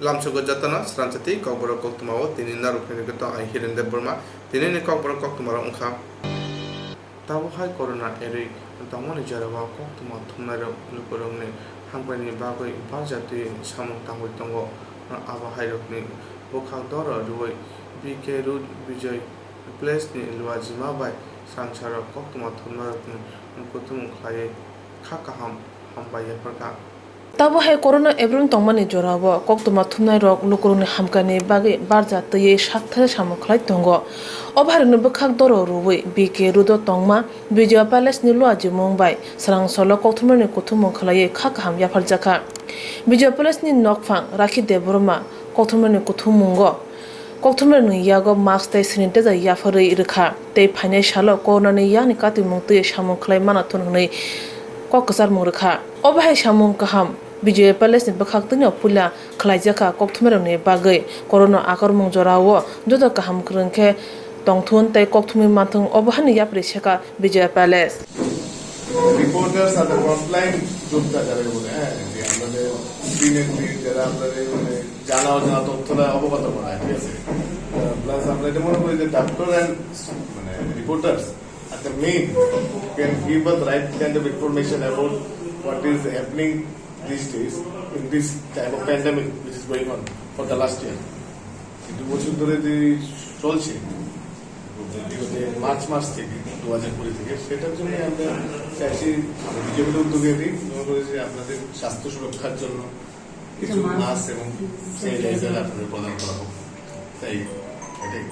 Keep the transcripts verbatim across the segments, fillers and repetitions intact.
Lamsogo jotono sranchati kokborok koktwmao tini narwknai gotong ang Hiren Debbarma. Tinini kokborok koktwmarok wngkha. Tabuk hai corona erwi tongmani jorao koktwma thumnairok lukurokni hamkrai ni bagwi barja twi samung tangwi tongo. Abo hairokni bwkhak doro rwui B K Road, Bijoy Palace ni luajima bai swrangsarok koktwma thumnairokni kuthumung khlaiwi kha kaham hambai yapharkha. Tabuk hai corona erwi tongmani jorao koktwma thumnairok lukurokni hamkrai ni bagwi barja twiwi sakthai samung khlai tongo. Obo hairokni bwkhak doro rwui B K Road o tongma Bijoy Palace ni luajimung bai swrangsalo koktwmani kuthumung khlaiwi kha kaham yapharjakha. Bijoy Palace ni nokphang Rakhi Debbarma koktwmani kuthumungo koktwmani yago mask tei sanitizer yapharwi rwkha tei phainai salo corona ni yakni katimung twi samung khlai mano thun hwnwi kok kwcharmung rwkha. Obo hai samung kaham Bijoy Palace ni bwkhak twino puila khlaijakha koktwmairokni bagwi. Corona akormung jorao joto kaham kwrwng khe tongthun tei kokthumwi manthung, obo haino yapri sekha Bijoy Palace. Reporters are the frontline যোদ্ধা যারা বলে, হ্যাঁ, যে আমাদের দিনের দিন যারা আপনাদের মানে জানা অজানা তথ্যটা অবগত করায়, ঠিক আছে? আহ, plus আমরা এটা মনে করি যে doctor and মানে reporters are the main can give us right kind of information about what is happening these days in this type of pandemic which is going on for the last year. এই দু বছর ধরে যে চলছে, বিগত মার্চ মাস থেকে, দু হাজার কুড়ি থেকে, সেটার জন্য আমরা চাইছি, বিজেপির উদ্যোগে এটি মনে করি যে আপনাদের স্বাস্থ্য সুরক্ষার জন্য কিছু মাস্ক এবং স্যানিটাইজার আপনাদের প্রদান করা হোক। তাই এটাই।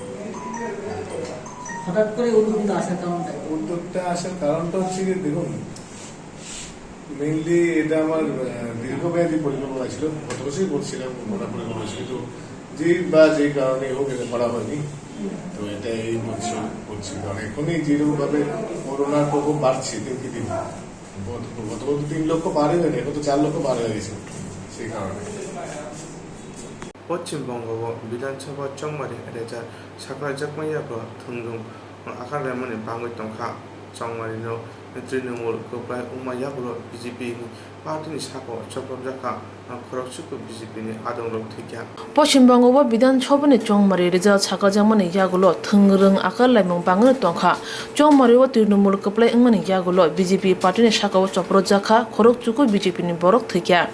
হঠাৎ করে উদ্যোগটা আসার কারণটা কি? উদ্যোগটা আসার কারণটা হচ্ছে কি, দেখুন, মেইনলি এটা আমার, আহ, দীর্ঘমেয়াদী পরিকল্পনা ছিল, গত বছরই বলছিলাম, করার পরিকল্পনা ছিল, কিন্তু যে বা যে কারণে হোক, এটা করা হয়নি। তো এটা এই বছর করছি, কারণ এখনই যেরকম ভাবে করোনার প্রকোপ বাড়ছে দিনকে দিন, গত, গত বছর তিন লক্ষ পার হয়ে গেছে, এখন তো চার লক্ষ পার হয়ে গেছে, সেই কারণে। Poschim Bongo o Bidhan Sabha chongmari rejak sakhlaijakma yago thwngwng akhar laimani bangwi tongkha. Chongmari no Trinamool kwplai wngma yagulo B J P ni party ni saka o chopropjakha, khoroksa khe B J P ni adongrok thwikha. Poschim Bongo o Bidhan Sabha ni chongmari rejak sakhlaijakmani yagulo thwngwng akhar laimung bangwi tongkha. Chongmari o Trinamool kwplai wngmani yagulo B J P party ni saka o chopropjakha, khoroksa khe B J P ni borok thwikha.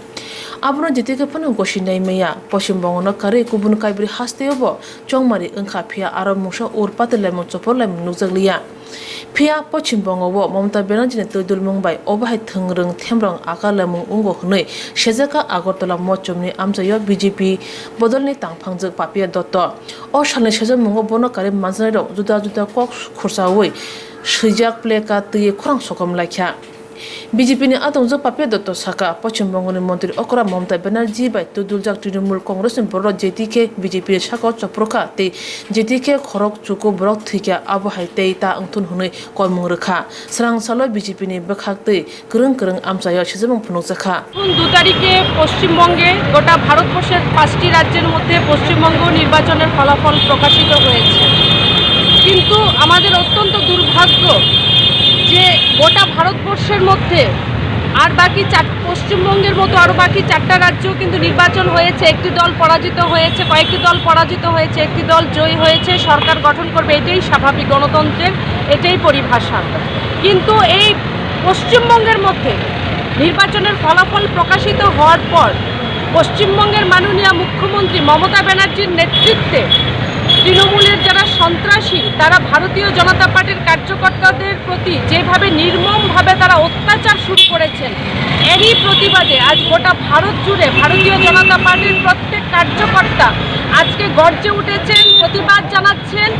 Abono jiti khe phano gosi nai maya, Poschim Bongo no karwi kubun kaibri haste o bo chongmari wngkha, phiya aro mungsa ur patir laimung chopor laimung nukjak liya. Phiya Poschim Bongo o Mamata Banerjee ni twi dulmung bai obo hai thwngwng themrong akhar laimung wngo hwnwi sejakha Agartala mochom ni amchai o B J P bodol ni tangphangjak Papiya Dotto. O salni sejakmungo bono karwi manjaknairok juda juda kok khursaui swijak placard twiwi khorang sokom laikha. B J P ni adongjak Papiya Dotto sakha, Poschim Bongo ni montri okra Mamata Banerjee bai twi duljak Trinamool Congress ni borok jiti khe B J P ni saka o chopropkha tei jiti khe khoroksa khe borok thwikha, abo hai tei ta wngthun hwnwi kormung rwkha. Swrangsalo B J P ni bwkhaktwi kwrwng kwrwng amchai o swijamung phunukjakha. এখন দু তারিখে পশ্চিমবঙ্গে গোটা ভারতবর্ষের পাঁচটি রাজ্যের মধ্যে পশ্চিমবঙ্গ নির্বাচনের ফলাফল প্রকাশিত হয়েছে, কিন্তু আমাদের অত্যন্ত দুর্ভাগ্য যে গোটা ভারতবর্ষের মধ্যে আর বাকি চার, পশ্চিমবঙ্গের মতো আরও বাকি চারটা রাজ্যেও কিন্তু নির্বাচন হয়েছে, একটি দল পরাজিত হয়েছে, কয়েকটি দল পরাজিত হয়েছে, একটি দল জয়ী হয়েছে, সরকার গঠন করবে, এটাই স্বাভাবিক গণতন্ত্রের, এটাই পরিভাষা। কিন্তু এই পশ্চিমবঙ্গের মধ্যে নির্বাচনের ফলাফল প্রকাশিত হওয়ার পর পশ্চিমবঙ্গের মাননীয় মুখ্যমন্ত্রী মমতা ব্যানার্জির নেতৃত্বে তৃণমূলের যারা সন্ত্রাসী, তারা ভারতীয় জনতা পার্টির কার্যকর্তাদের প্রতি যেভাবে নির্মমভাবে তারা অত্যাচার শুরু করেছেন, এরই প্রতিবাদে আজ গোটা ভারত জুড়ে ভারতীয় জনতা পার্টির প্রত্যেক কার্যকর্তা আজকে গর্জে উঠেছেন, প্রতিবাদ জানাচ্ছেন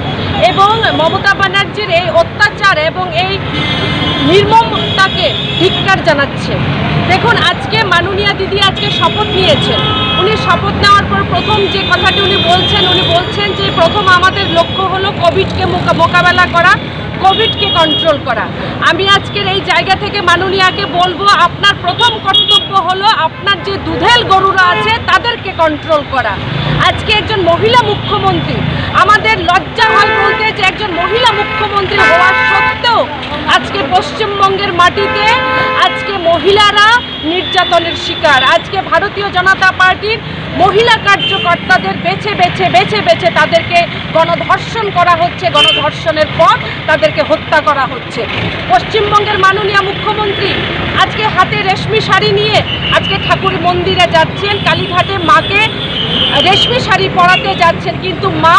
এবং মমতা ব্যানার্জির এই অত্যাচার এবং এই নির্মমতাকে ধিক্কার জানাচ্ছেন। দেখুন, আজকে মাননীয়া দিদি আজকে শপথ নিয়েছেন। উনি শপথ নেওয়ার পর প্রথম যে কথাটি উনি বলছেন, উনি বলছেন যে প্রথম আমাদের লক্ষ্য হলো কোভিডকে মোকা-, মোকাবেলা করা, কোভিডকে কন্ট্রোল করা। আমি আজকের এই জায়গা থেকে মাননীয়াকে বলবো, আপনার প্রথম কর্তব্য হলো আপনার যে দুধেল গরুরা আছে তাদেরকে কন্ট্রোল করা। আজকে একজন মহিলা মুখ্যমন্ত্রী, আমাদের লজ্জা হয় বলতে যে একজন মহিলা মুখ্যমন্ত্রী হওয়া সত্ত্বেও আজকে পশ্চিমবঙ্গের মাটিতে আজকে মহিলারা নির্যাতনের শিকার। আজকে ভারতীয় জনতা পার্টির মহিলা কার্যকর্তাদের বেছে বেছে, বেছে বেছে তাদেরকে গণধর্ষণ করা হচ্ছে, গণধর্ষণের পর তাদেরকে হত্যা করা হচ্ছে। পশ্চিমবঙ্গের মাননীয় মুখ্যমন্ত্রী আজকে হাতে রেশমি শাড়ি নিয়ে আজকে ঠাকুর মন্দিরে যাচ্ছেন, কালীঘাটে মাকে রেশমি শাড়ি পরাতে যাচ্ছেন, কিন্তু মা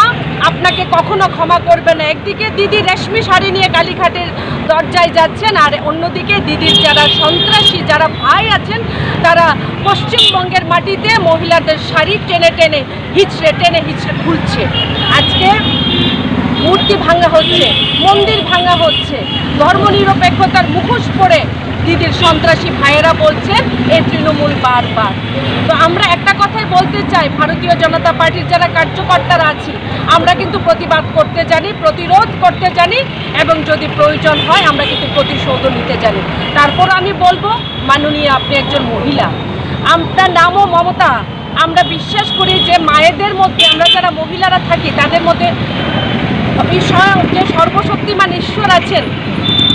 আপনাকে কখনো ক্ষমা করবে না। একদিকে দিদি রেশমি শাড়ি নিয়ে কালীঘাটের দরজায় যাচ্ছেন, আর অন্যদিকে দিদির যারা সন্ত্রাসী, যারা ভাই আছেন, তারা পশ্চিমবঙ্গের মাটিতে মহিলাদের শাড়ি টেনে টেনে, হিচড়ে টেনে হিচড়ে খুলছে। আজকে মূর্তি ভাঙা হচ্ছে, মন্দির ভাঙা হচ্ছে, ধর্মনিরপেক্ষতার মুখোশ পরে দিদির সন্ত্রাসী ভাইয়েরা বলছেন এই তৃণমূল বারবার। তো আমরা একটা কথাই বলতে চাই, ভারতীয় জনতা পার্টির যারা কার্যকর্তারা আছি, আমরা কিন্তু প্রতিবাদ করতে জানি, প্রতিরোধ করতে জানি, এবং যদি প্রয়োজন হয় আমরা কিন্তু প্রতিশোধও নিতে জানি। তারপর আমি বলবো, মাননীয়, আপনি একজন মহিলা, আপনার নামও মমতা। আমরা বিশ্বাস করি যে মায়েদের মধ্যে, আমরা যারা মহিলারা থাকি, তাদের মধ্যে এই স্বয়ং যে সর্বশক্তিমান ঈশ্বর আছেন,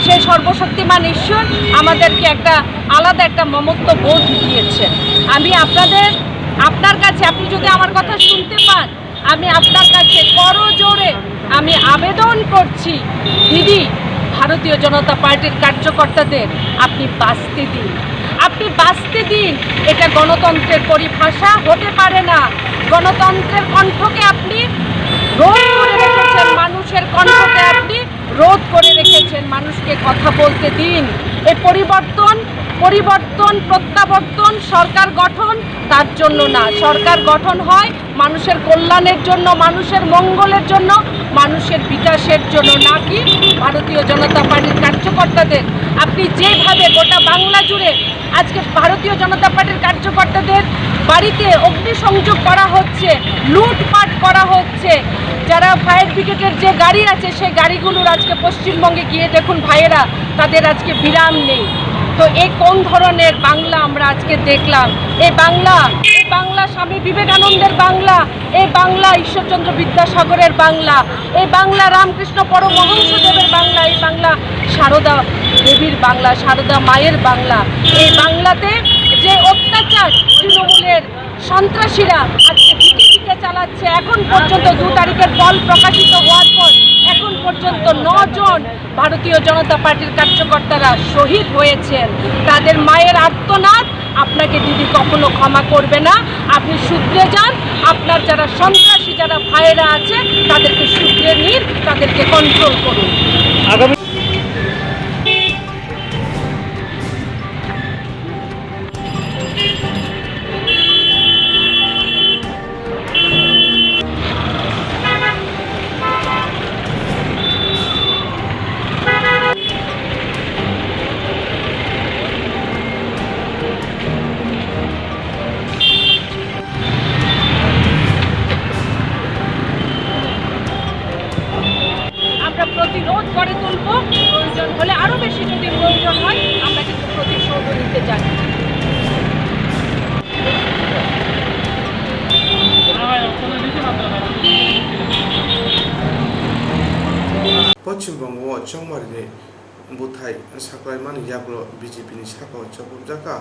সেই সর্বশক্তিমান ঈশ্বর আমাদেরকে একটা আলাদা একটা মমত্ব বোধ দিয়েছে। আমি আপনাদের, আপনার কাছে, আপনি যদি আমার কথা শুনতে পান, আমি আপনার কাছে করজোড়ে আমি আবেদন করছি, দিদি, ভারতীয় জনতা পার্টির কার্যকর্তাদের আপনি বাঁচতে দিন, আপনি বাঁচতে দিন। এটা গণতন্ত্রের পরিভাষা হতে পারে না। গণতন্ত্রের কণ্ঠকে আপনি রোধ করে রেখেছেন, মানুষের কণ্ঠকে আপনি রোধ করে রেখেছেন। মানুষকে কথা বলতে দিন। এই পরিবর্তন, পরিবর্তন, প্রত্যাবর্তন, সরকার গঠন তার জন্য না। সরকার গঠন হয় মানুষের কল্যাণের জন্য, মানুষের মঙ্গলের জন্য, মানুষের বিকাশের জন্য, নাকি ভারতীয় জনতা পার্টির কার্যকর্তাদের। আপনি যেভাবে গোটা বাংলা জুড়ে আজকে ভারতীয় জনতা পার্টির কার্যকর্তাদের বাড়িতে অগ্নিসংযোগ করা হচ্ছে, লুটপাট করা হচ্ছে, যারা ফায়ার ব্রিগেডের যে গাড়ি আছে, সেই গাড়িগুলোর আজকে পশ্চিমবঙ্গে গিয়ে দেখুন ভাইয়েরা, তাদের আজকে বিরাম নেই। তো এ কোন ধরনের বাংলা আমরা আজকে দেখলাম? এই বাংলা, এই বাংলা স্বামী বিবেকানন্দের বাংলা, এই বাংলা ঈশ্বরচন্দ্র বিদ্যাসাগরের বাংলা, এই বাংলা রামকৃষ্ণ পরমহংসদেবের বাংলা, এই বাংলা সারদা দেবীর বাংলা, সারদা মায়ের বাংলা। এই বাংলাতে যে অত্যাচার তৃণমূলের সন্ত্রাসীরা আজকে দিকে দিকে চালাচ্ছে, এখন পর্যন্ত দু তারিখের ফল প্রকাশিত হওয়ার পর এখন পর্যন্ত ন জন ভারতীয় জনতা পার্টির কার্যকর্তারা শহীদ হয়েছেন। তাদের মায়ের আর্তনাদ আপনাকে দিদি কখনো ক্ষমা করবে না। আপনি শুধরে যান, আপনার যারা সন্ত্রাসী, যারা ভাইয়েরা আছে, তাদেরকে শুধরে নিন, তাদেরকে কন্ট্রোল করুন। আগামী আমরা প্রতিরোধ করে তুলব। প্রয়োজন হলে, আরো বেশি যদি প্রয়োজন হয়, আমরা কিন্তু প্রতিশোধ নিতে জানি। Poschim Bongo o chongmarini bwthai saklaimani yagulo B J P ni sakao chopropjakha,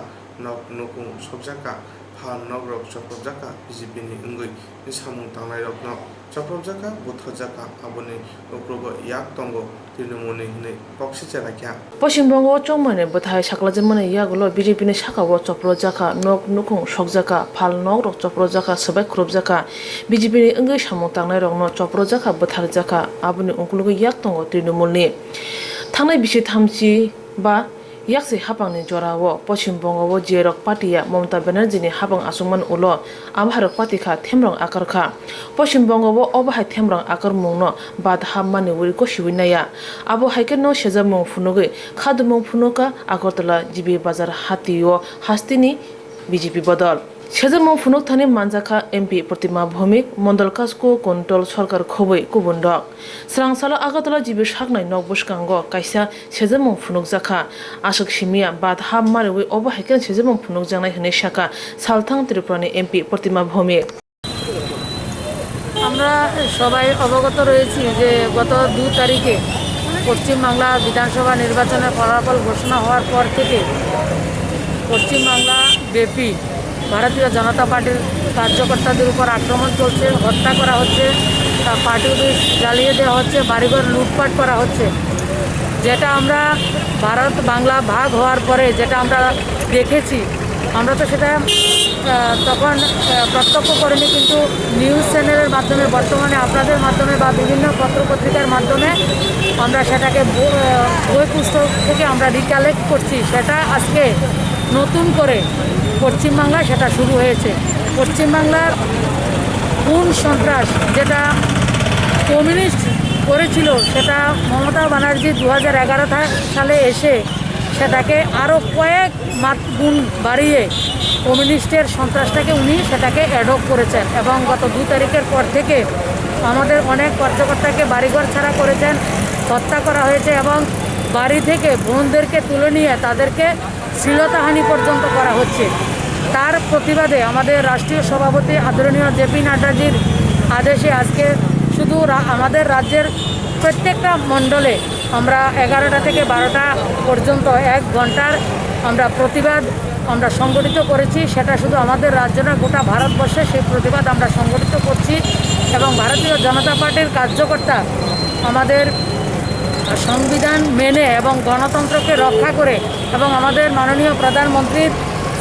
nok nukung sokjakha, phal nokrok chopropjakha, B J P ni wngwi samung tangnairokno chopropjakha, butharjakha, aboni uklogo yak tongo Trinamool ni hwnwi kok sicha laikha. Poschim Bongo o chongmani bwthai saklaijagmani yagulo B J P ni sakao chopropjakha, nok nukung sokjakha, phal nokrok chopropjakha, swbai khurupjakha, B J P ni wngwi samung tangnairokno chopropjakha, butharjakha, aboni uklogo yak tongo Trinamool ni. Thangnai bisi thamchi ba yaksi hapangni jorao Poschim Bongo o jerok patiya Mamata Banerjee ni hapang achukmani ulo abo hairok patikha, themrong akarkha. Poschim Bongo o obo hai themrong akarmungno bat hapmani uri gosiwi naiya. Abo hai kheno sejamung phunugwi khadumung phunukha Agartala G B Bazar hatio hasteni B J P bodol. Sejamung phunukthani manjakha M P Protima Bhowmik, Mondol Kasko Kuntal Sorkar khobwi kubunrok. Swrangsalo Agartala G B saknai nok bwskango kaisa sejamung phunukjakha. Aswk simiya bat hap mariwi obo hai kheno sejamung phunukjaknai hwnwi sakha salthang Tripurani M P Protima Bhowmik. আমরা সবাই অবগত রয়েছি যে গত দু তারিখে পশ্চিমবাংলা বিধানসভা নির্বাচনের ফলাফল ঘোষণা হওয়ার পর থেকে পশ্চিমবাংলা ব্যাপী ভারতীয় জনতা পার্টির কার্যকর্তাদের উপর আক্রমণ চলছে, হত্যা করা হচ্ছে, তা পার্টি অফিস জ্বালিয়ে দেওয়া হচ্ছে, বাড়িঘর লুটপাট করা হচ্ছে। যেটা আমরা ভারত বাংলা ভাগ হওয়ার পরে যেটা আমরা দেখেছি, আমরা তো সেটা আহ, তখন আহ, প্রত্যক্ষ করিনি, কিন্তু নিউজ চ্যানেলের মাধ্যমে, বর্তমানে আপনাদের মাধ্যমে বা বিভিন্ন পত্র পত্রিকার মাধ্যমে আমরা সেটাকে ব- আহ, বই পুস্তক থেকে আমরা রিকালেক্ট করছি। সেটা আজকে নতুন করে পশ্চিমবাংলায় সেটা শুরু হয়েছে। পশ্চিমবাংলার কোন সন্ত্রাস, যেটা কমিউনিস্ট করেছিল, সেটা মমতা ব্যানার্জি দু হাজার এগারো থা- সালে এসে সেটাকে আরও কয়েক মাত গুণ বাড়িয়ে কমিউনিস্টের সন্ত্রাসটাকে উনি সেটাকে অ্যাডপ্ট করেছেন। এবং গত দু তারিখের পর থেকে আমাদের অনেক কার্যকর্তাকে বাড়িঘর ছাড়া করেছেন, হত্যা করা হয়েছে এবং বাড়ি থেকে বোনদেরকে তুলে নিয়ে তাদেরকে শ্লীলতাহানি পর্যন্ত করা হচ্ছে। তার প্রতিবাদে আমাদের রাষ্ট্রীয় সভাপতি আদরণীয় জেপি নাড্ডাজির আদেশে আজকে শুধু রা- আমাদের রাজ্যের প্রত্যেকটা মণ্ডলে আমরা এগারোটা থেকে বারোটা পর্যন্ত এক ঘন্টার আমরা প্রতিবাদ আমরা সংগঠিত করেছি। সেটা শুধু আমাদের রাজ্য নয়, গোটা ভারতবর্ষে সেই প্রতিবাদ আমরা সংগঠিত করছি। এবং ভারতীয় জনতা পার্টির কার্যকর্তা আমাদের সংবিধান মেনে এবং গণতন্ত্রকে রক্ষা করে এবং আমাদের মাননীয় প্রধানমন্ত্রীর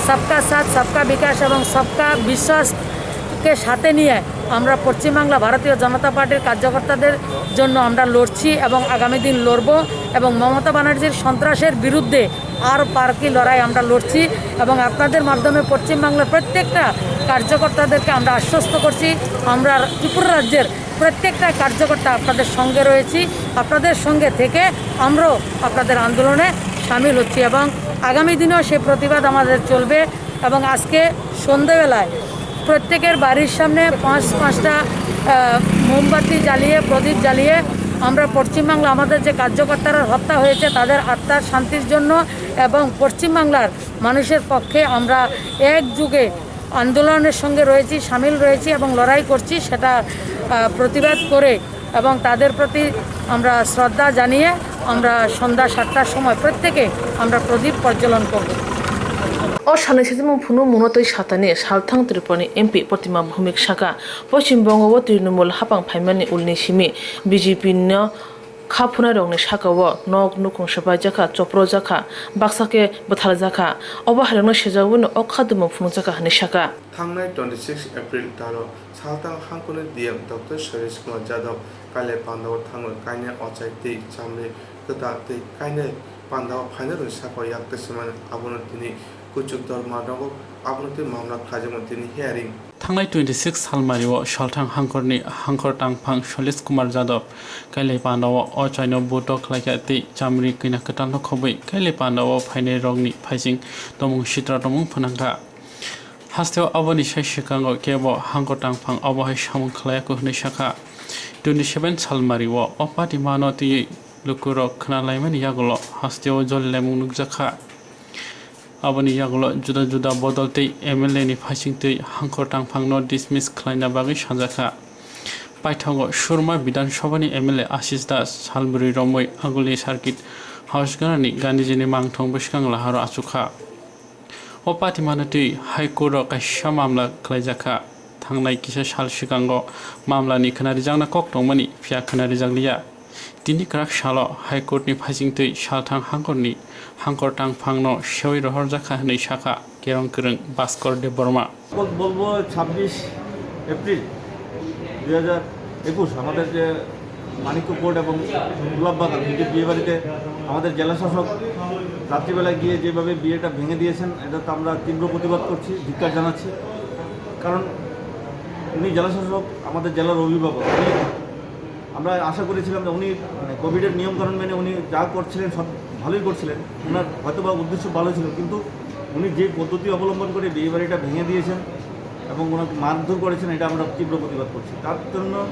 সবকা সাথ, সবকা বিকাশ এবং সবকা বিশ্বাসকে সাথে নিয়ে আমরা পশ্চিমবাংলা ভারতীয় জনতা পার্টির কার্যকর্তাদের জন্য আমরা লড়ছি এবং আগামী দিন লড়ব। এবং মমতা ব্যানার্জির সন্ত্রাসের বিরুদ্ধে আর পার্টি লড়াই আমরা লড়ছি। এবং আপনাদের মাধ্যমে পশ্চিমবাংলার প্রত্যেকটা কার্যকর্তাদেরকে আমরা আশ্বস্ত করছি, আমরা ত্রিপুরা রাজ্যের প্রত্যেকটা কার্যকর্তা আপনাদের সঙ্গে রয়েছি। আপনাদের সঙ্গে থেকে আমরাও আপনাদের আন্দোলনে সামিল হচ্ছি এবং আগামী দিনেও সেই প্রতিবাদ আমাদের চলবে। এবং আজকে সন্ধেবেলায় প্রত্যেকের বাড়ির সামনে পাঁচ পাঁচটা আহ, মোমবাতি জ্বালিয়ে, প্রদীপ জ্বালিয়ে আমরা পশ্চিমবাংলা আমাদের যে কার্যকর্তারা হত্যা হয়েছে তাদের আত্মার শান্তির জন্য এবং পশ্চিমবাংলার মানুষের পক্ষে আমরা একযোগে আন্দোলনের সঙ্গে রয়েছি, সামিল রয়েছি এবং লড়াই করছি, সেটা আহ, প্রতিবাদ করে এবং তাদের প্রতি আমরা শ্রদ্ধা জানিয়ে আমরা সন্ধ্যা সাতটার সময় প্রত্যেকে আমরা প্রদীপ প্রজ্বলন করব। O sanai sijimung phunukmungno twi satani salthang Tripurani M P Protima Bhowmik sakha, Poschim Bongo o Trinamool hapang phaimani ulni simi B J P no kha phunai rokni saka o nok nukhung swpaijakha, chopro jakha, baksa khe bwtharjakha. Obo hairokno swijagwi no o kha dumung phunukjakha hwnwi sakha. Thangnai twenty six April taro salthang hangkhorni D M Doctor Suresh Kumar Yadav Kailai Pandao thangwi kainai ochai tei chamri kwtal tei kainai pandao phainai rokni sakao yak twi swmani, abono tini kuchuk dol manogo, abono tei mamla khlaijakmani tini hearing. Thangnai twenty six salmario salthang hangkhorni hangkhor tangphang Suresh Kumar Yadav Kailai Pandao ochaino buto khlaikha tei chamri kwina kwtalno khobwi Kailai Pandao phainai rokni phaising tomung sitra tomung phwnangkha. Hasteo aboni sai swkango kebo hangkhor tangphang obo hai samung khlaiya kho hwnwi sakha. Twenty seven salmario o patimano twiwi lukurok khwnalaimani yagulo hasteo jolilaimung nukjakha. Aboni yagulo juda juda bodol tei M L A ni phaising twi hangkhor tangphangno dismiss khlaina bagwi sajakha. Paithago Surma Bidhan Sabha ni M L A Ashish Das salbrwi romwi Aguli Circuit House ganani Gandhiji ni mangthong bwskang laharo achukha. O patimano twi High Court o kaisa mamla khlaijakha. Thangnai kisa sal swkango mamlani khwnarijakna kok tongmani, phiya khwnarijakliya. Tini kwrak salo High Court ni phaising twi salthang hangkhorni hangkhor tangphangno sewi rohorjakha hwnwi sakha kerong kwrwng Bhaskor Debbarma. বল-, বলবো ছাব্বিশ এপ্রিল দুই হাজার একুশ আমাদের যে মানিক্য কোর্ট এবং গোলাপবাগান দুটি বিয়ে বাড়িতে আমাদের জেলা শাসক রাত্রিবেলা গিয়ে যেভাবে বিয়েটা ভেঙে দিয়েছেন, এটাতে আমরা তীব্র প্রতিবাদ করছি, ধিক্কার জানাচ্ছি। কারণ উনি জেলা শাসক, আমাদের জেলার অভিভাবক। উনি, আমরা আশা করেছিলাম যে উনি, মানে, কোভিডের নিয়মকানুন মেনে উনি যা করছিলেন সব ভালোই করছিলেন, ওনার হয়তো বা উদ্দেশ্য ভালো ছিল, কিন্তু উনি যে পদ্ধতি অবলম্বন করে বিয়ে বাড়িটা ভেঙে দিয়েছেন এবং ওনাকে মারধর করেছেন, এটা আমরা তীব্র প্রতিবাদ করছি। তার জন্য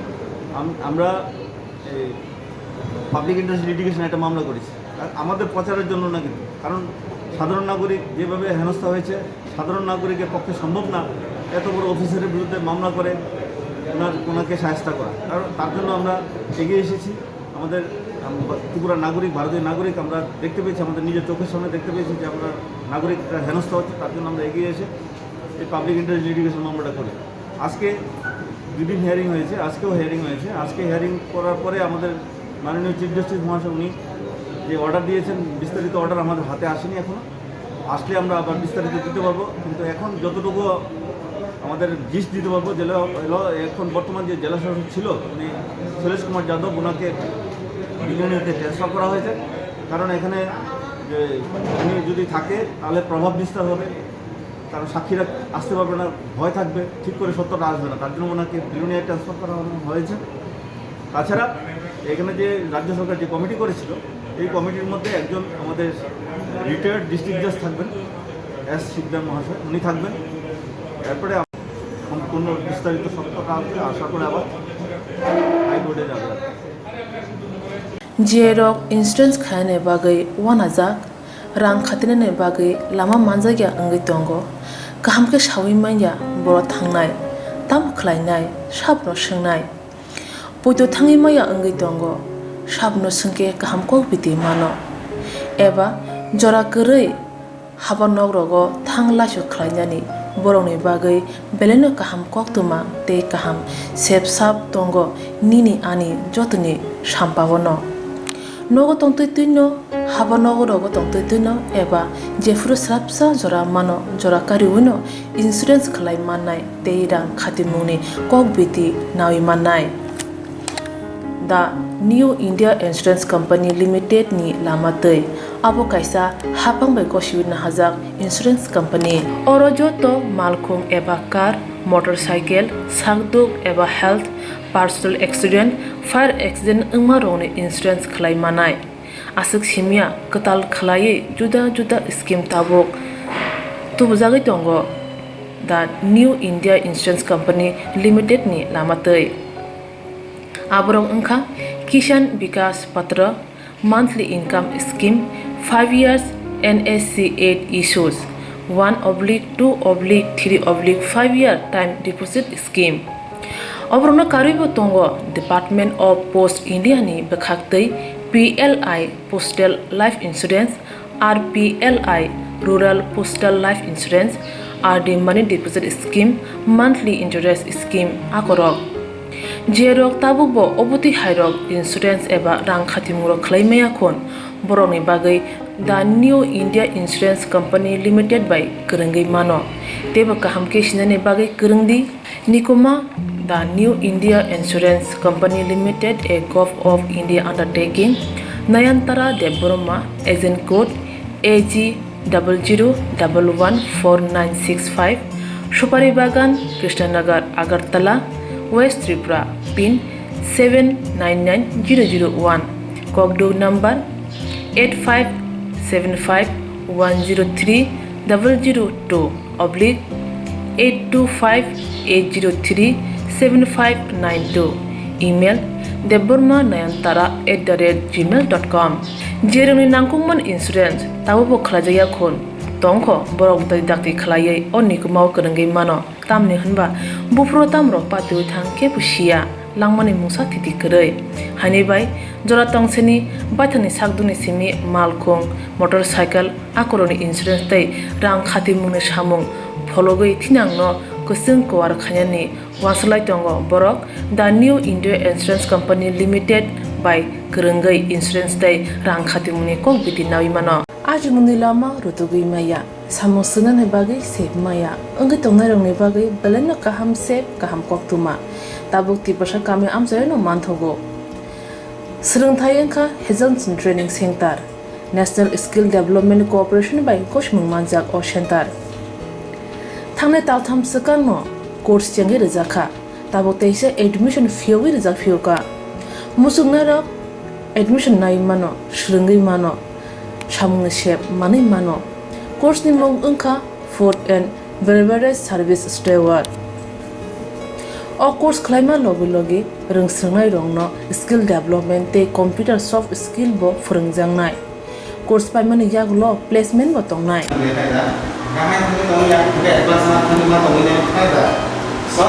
আম-, আমরা এই পাবলিক ইন্টারেস্ট লিটিগেশন একটা মামলা করেছি, আর আমাদের প্রচারের জন্য না কিন্তু, কারণ সাধারণ নাগরিক যেভাবে হেনস্থা হয়েছে, সাধারণ নাগরিকের পক্ষে সম্ভব না এত বড় অফিসারের বিরুদ্ধে মামলা করে ওনার, ওনাকে সাহায্য করা। কারণ তার জন্য আমরা এগিয়ে এসেছি। আমাদের, আহ, ত্রিপুরা নাগরিক, ভারতীয় নাগরিক, আমরা দেখতে পেয়েছি, আমাদের নিজের চোখের সামনে দেখতে পেয়েছি যে আমরা নাগরিক একটা হেনস্থা হচ্ছে, তার জন্য আমরা এগিয়ে এসে এই পাবলিক ইন্টারেস্ট লিটিগেশন মামলাটা করি। আজকে দুদিন হিয়ারিং হয়েছে, আজকেও হিয়ারিং হয়েছে। আজকে হিয়ারিং করার পরে আমাদের মাননীয় চিফ জাস্টিস মহাশয় উনি যে অর্ডার দিয়েছেন, বিস্তারিত অর্ডার আমাদের হাতে আসেনি এখনো, আসলে আমরা আবার বিস্তারিত দিতে পারবো। কিন্তু এখন যতটুকু আমাদের জিস্ট দিতে পারবো, জেলা হলো এখন বর্তমান যে জেলা শাসক ছিল উনি শৈলেশ কুমার যাদব, ওনাকে বিলোনিয়াতে ট্রান্সফার করা হয়েছে। কারণ এখানে যে উনি যদি থাকে তাহলে প্রভাব বিস্তার হবে, কারণ সাক্ষীরা আসতে পারবে না, ভয় থাকবে, ঠিক করে সত্যটা আসবে না, তার জন্য ওনাকে বিলোনিয়া ট্রান্সফার করা হয়েছে। তাছাড়া এখানে যে রাজ্য সরকার যে কমিটি করেছিল, এই কমিটির মধ্যে একজন আমাদের রিটায়ার্ড ডিস্ট্রিক্ট জাজ থাকবেন, এস শিকদার মহাশয়, উনি থাকবেন। এরপরে আম-, সম্পূর্ণ বিস্তারিত সত্যতা আসবে, আসার পরে আবার হাইকোর্টে যাবে। J rok insurance khainani bagwi uanajak, rang khatinani bagwi lama manjakya wngwi tongo. Kaham khe saui manya borok thangnai, tamo khlainai, sabono swngnai. Poito thangwi maya wngwi tongo, sabono swngkhe kaham kok biti mano. Eba jora kwrwi haba nok rogo thang laisu khlainani borokni bagwi belaino kaham koktwma tei kaham sep sap tongo nini ani jotoni sampao no. Nogo tongtwi twino, haba nogo rogo tongtwi twino eba jephuru swrapsa jora mano, jora kariwino insurance khlai mannai tei rang khatimungni kok biti naui mannai. The New India Insurance Company Limited ni lama twi. Abo kaisa haphang bai gosiwi nahajak insurance company. Oro joto malkhung eba car, motorcycle, sakduk eba health, personal accident, fire accident wngma rokni insurance khlai manai. Aswk simya kwtal khlaiwi juda juda scheme tabuk tubujagwi tongo the New India Insurance Company Limited ni lama twi. Aborok wngkha Kisan Vikas Patra, monthly income scheme, five years N S C eight issues, one oblique two oblique three oblique five year time deposit scheme. Oborokno karwibo tongo Department of Post India ni bwkhak twi P L I Postal Life Insurance, R P L I Rural Postal Life Insurance, R D Money Deposit Scheme, Monthly Interest Scheme akorok. Jerok tabukbo obotwi hairok insurance eba rang khatimung rok khlai maya khun, borokni bagwi The New India Insurance Company Limited bai kwrwngwi mano. Teibo kaham khe sinani bagwi kwrwng di. Nikuma, The New India Insurance Company Limited, a Govt of India undertaking, Nayantara Debbarma, agent code A G double zero double one four nine six five, Supari Bagan, Krishnanagar, Agartala, West Tripura, pin seven nine nine zero zero one, Kokduk number eight five seven five one zero three double zero two oblique eight two five eight zero three seven five nine two, email debbarma nayantara at the rate gmail dot com. Jerokni nangkukmani insurance tabukbo khlaijakya khun tongkho, borok dai dakti khlaiwi o nikumao kwrwngwi mano. Tamni hwnba buphuru tamrok patiui thang kebo siya, langmani mungsa thiti kwrwi. Haini bai jora tongseni baithangni sakdukni simi malkhung, motorcycle, akorokni insurance tei rang khatimungni samung phologwi thinangno kwchwng kuar khainani uansuk lai tongo borok The New India Insurance Company Limited bai kwrwngwi insurance tei rang khatimungni kok biti naui mano. Ajimungni lama rutugwi maya. Samung swngnani bagwi sep maya wngwi tongnairokni bagwi belaino kaham sep, kaham koktwma tabuk Tiprasa kami amchaino manthogo. Swrwngthai wngkha Hazelson Training Center, National Skill Development Corporation bai gosimung manjak o center. Thangnai taltham swkangno course chengwi rwjakha. Tabuk teisa admission phiyogwi rijak phiyokha. Muchungnairok admission nai mano, swrwngwi mano, samungni sep manwi mano. Course ni mung wngkha Food and Beverage Service Steward. O course khlaima logi logi rwngswrwngnairokno skill development tei computer soft skill bo phwrwngjaknai. Course paimani yagulo placement bo tongnai. Kaham thani tong ya, hingke advance ma thani ma tongwi nai phai da. So,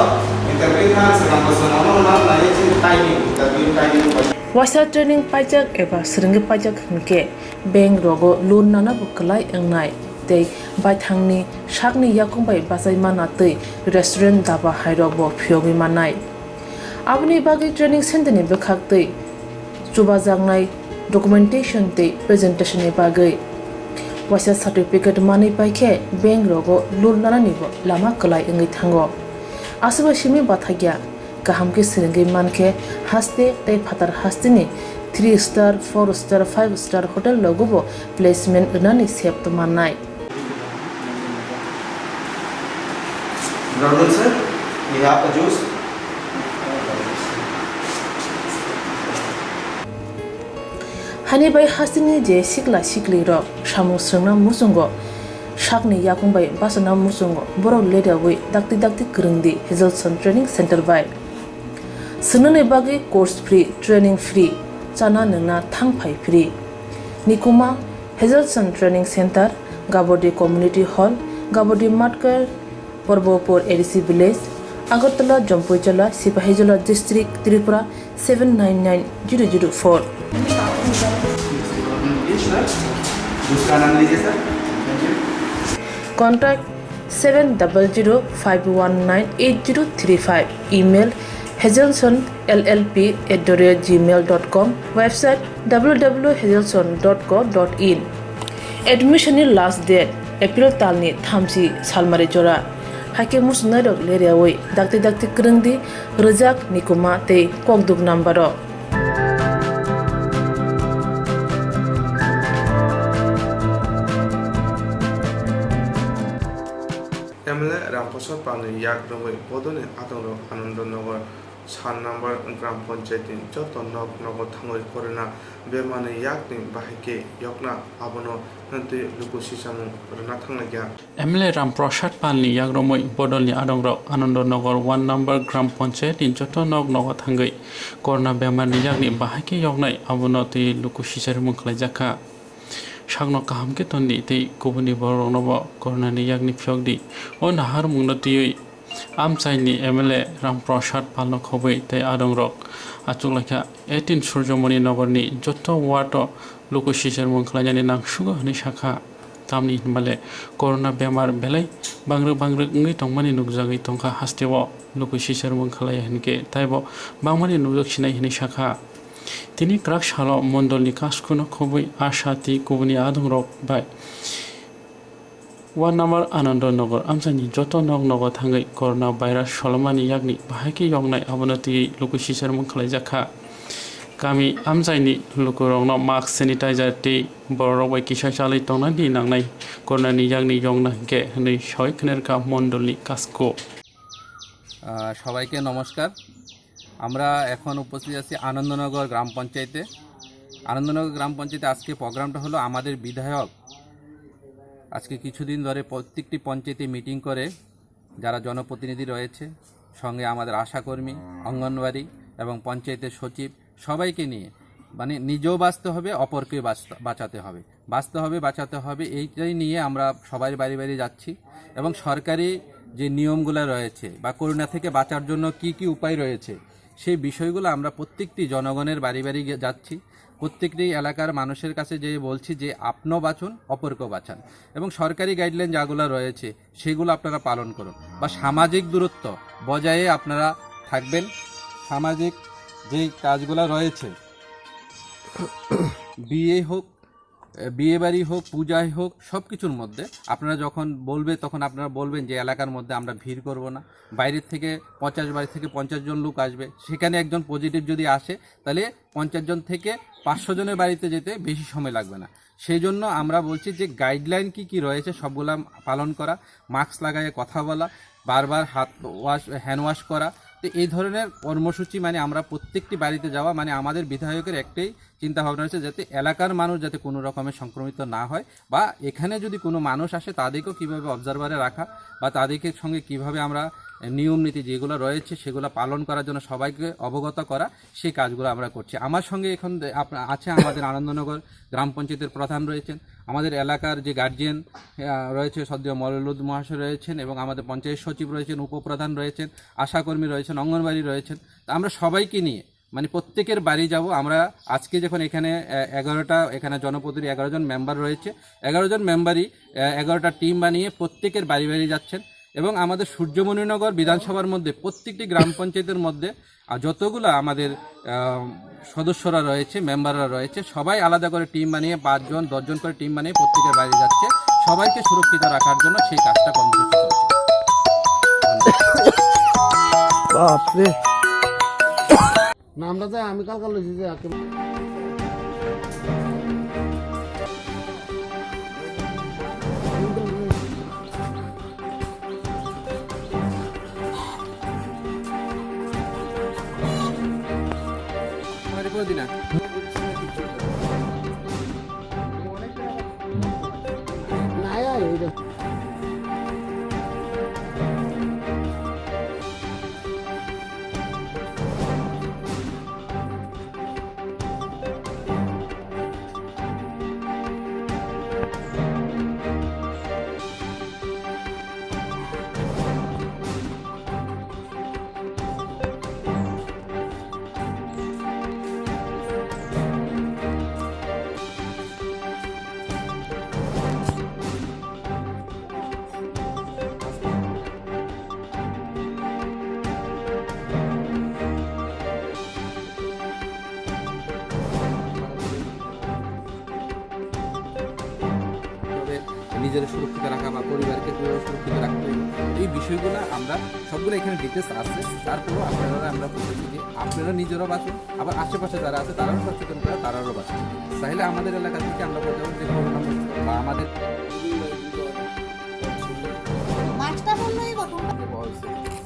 interview thang swkang bo swkang no ma nai chini timing, interview timing bai. Waisa training paijak eba swrwngwi paijak hwnkhe bank rogo loan nana bo kwlai wngnai tei baithangni sakni yakung bai bachai mana tei restaurant daba hairok bo phiyogwi mannai. Aboni bagwi training center ni bwkhak tei chubajaknai documentation tei presentation ni bagwi waisa certificate manwi paikhe bank rogo loan nanani bo lama kwlai wngwi thango. Aswkbai simi bathakya. Kaham khe swrwngwi mankhe haste tei phatar hasteni three star, four star, five star hotel rogo bo placement rwnani sep tongmannai. Brother sir, you have a juice? Hani bai hasteni je sikla sikli rok samung swrwngna muchungo sakni yakung bai bachana muchungo borok leriawi dakti dakti kwrwngdi Hazelson Training Center bai. Swngnani bagwi course free, training free, chana nwngna thang phai free. Nikuma Hazelson Training Center, Gabodi Community Hall, Gabodi Matkar, Porbopur A D C Village, Agartala, Jampuijala, Sipahijola District, Tripura seven nine nine zero zero four. Contact seven double zero five one nine eight zero three five. Email hazelson L L P at the rate gmail dot com. Website w w w hazelson dot co dot in. Admission ni last date April talni thamchi salmari jora. Haikhe muchungnairok leriawi dakti dakti kwrwngdi rwjak nikuma tei kokduk number o. M L A Ramprasad Palni yak romwi bodolni adongrok Anandanagar sat number Gram Panchayat ni joto nok nogo thangwi corona bemarni yakni bahai khe yokna abono twi luku sisamung rwna thanglaikha. M L A Ramprasad Palni yak romwi bodolni adongrok Anandanagar one number Gram Panchayat ni joto nok nogo thangwi corona bemarni yakni bahai khe yoknai abono twi luku sisarimung khlaijakha. Sakno kaham khe tondi tei kubuni bororokno bo corona ni yakni phiyok di. O naharmungno twiwi amchaini M L A Ramprasad Palno khobwi tei adongrok achuk laikha. Eighteen Surjomoni Nogorni joto ward o luku sichermung khlainani nangsugo hwnwi sakha. Tamni hinmale corona bemar belai bangrwk bangrwk wngwi tongmani nukjagwi tongkha hasteo luku sichermung khlaiya hinkhe taibo bangmani nukjak sinai hwnwi sakha. Tini kwrak salo mondolni kaskuno khobwi Asha tei kubuni adongrok bai one number Anando Nagar amchaini joto nok nogo thangwi corona virus solomani yakni bahai khe yoknai abono twiwi luku sichermung khlaijakha. Kami amchaini lukurokno mask, sanitizer tei bororok bai kisa chalwi tongnani nangnai coronani yakni yokna hinkhe hwnwi soi khnerkha mondolni kasku. আহ, সবাইকে নমস্কার। আমরা এখন উপস্থিত আছি আনন্দনগর গ্রাম পঞ্চায়েতে। আনন্দনগর গ্রাম পঞ্চায়েতে আজকে প্রোগ্রামটা হলো আমাদের বিধায়ক আজকে কিছুদিন ধরে প্রত্যেকটি পঞ্চায়েতে মিটিং করে, যারা জনপ্রতিনিধি রয়েছে, সঙ্গে আমাদের আশাকর্মী, অঙ্গনওয়াড়ি এবং পঞ্চায়েতের সচিব, সবাইকে নিয়ে, মানে, নিজেও বাঁচতে হবে, অপরকেও বাঁচতে, বাঁচাতে হবে, বাঁচতে হবে, বাঁচাতে হবে, এইটাই নিয়ে আমরা সবাই বাড়ি বাড়ি যাচ্ছি। এবং সরকারি যে নিয়মগুলো রয়েছে বা করোনা থেকে বাঁচার জন্য কি কি উপায় রয়েছে, সেই বিষয়গুলো আমরা প্রত্যেকটি জনগণের বাড়ি বাড়ি গিয়ে যাচ্ছি। প্রত্যেকটি এলাকার মানুষের কাছে যেয়ে বলছি যে আপনও বাঁচুন, অপরকেও বাঁচান। এবং সরকারি গাইডলাইন যেগুলো রয়েছে, সেগুলো আপনারা পালন করুন বা সামাজিক দূরত্ব বজায়ে আপনারা থাকবেন। সামাজিক যেই কাজগুলো রয়েছে, বিয়ে হোক, এ, বিয়ে বাড়ি হোক, পূজাই হোক, সব কিছুর মধ্যে আপনারা যখন বলবে, তখন আপনারা বলবেন যে এলাকার মধ্যে আমরা ভিড় করব না। বাইরের থেকে পঞ্চাশ বাড়ি থেকে পঞ্চাশ জন লোক আসবে, সেখানে একজন পজিটিভ যদি আসে, তাহলে পঞ্চাশ জন থেকে পাঁচশো জনের বাড়িতে যেতে বেশি সময় লাগবে না। সেই জন্য আমরা বলছি যে গাইডলাইন কি কি রয়েছে সবগুলা পালন করা, মাস্ক লাগাইয়ে কথা বলা, বারবার হাত ওয়াশ, হ্যান্ড ওয়াশ করা। তো এই ধরনের কর্মসূচি, মানে, আমরা প্রত্যেকটি বাড়িতে যাওয়া, মানে, আমাদের বিধায়কের একটাই চিন্তা ভাবনা রয়েছে যাতে এলাকার মানুষ যাতে কোনো রকমে সংক্রমিত না হয় বা এখানে যদি কোনো মানুষ আসে তাদেরকেও কীভাবে অবজারভারে রাখা বা তাদেরকে সঙ্গে কীভাবে আমরা নিয়ম নীতি যেগুলো রয়েছে সেগুলো পালন করার জন্য সবাইকে অবগত করা, সেই কাজগুলো আমরা করছি। আমার সঙ্গে এখন দে-, আপনা-, আছে আমাদের আনন্দনগর গ্রাম পঞ্চায়েতের প্রধান রয়েছেন, আমাদের এলাকার যে গার্জিয়ান, আহ, রয়েছে, সদ্য মৌলুদ মহাশয় রয়েছেন এবং আমাদের পঞ্চায়েত সচিব রয়েছেন, উপপ্রধান রয়েছেন, আশাকর্মী রয়েছেন, অঙ্গনবাড়ি রয়েছেন। তা আমরা সবাইকে নিয়ে মানে প্রত্যেকের বাড়ি যাব আমরা। আজকে যখন এখানে, আহ, এগারোটা, এখানে জনপ্রতিনিধি এগারো জন মেম্বার রয়েছে, এগারো জন মেম্বারই, আহ, এগারোটা টিম বানিয়ে প্রত্যেকের বাড়ি বাড়ি যাচ্ছেন। এবং আমাদের সূর্যমণিনগর বিধানসভার মধ্যে প্রত্যেকটি গ্রাম পঞ্চায়েতের মধ্যে, আহ, যতগুলো আমাদের, আহ, সদস্যরা রয়েছে, মেম্বাররা রয়েছে, সবাই আলাদা করে টিম বানিয়ে পাঁচজন, দশজন করে টিম বানিয়ে প্রত্যেকের বাড়ি যাচ্ছে, সবাইকে সুরক্ষিত রাখার জন্য সেই কাজটা কর্মসূচি চলছে। বাপরে। নামটা যে আমি কালকে লইছি যে একে তোমার কোনো দিন না। না, এই, এই, তবে নিজের সুরক্ষিত রাখা বা পরিবারকে কীভাবে সুরক্ষিত রাখতে হবে, এই বিষয়গুলো আমরা সবগুলো এখানে ডিটেলস আছে। তারপরেও আপনারা, আমরা বলতেছি যে আপনারা নিজেরাও বাঁচুন, আবার আশেপাশে যারা আছে তারাও সচেতন করে, তারাও বাঁচুন। তাহলে আমাদের এলাকা থেকে আমরা বলতে পারি যে করোনা মুক্ত বা আমাদের মাস্কটা বললেই গঠন।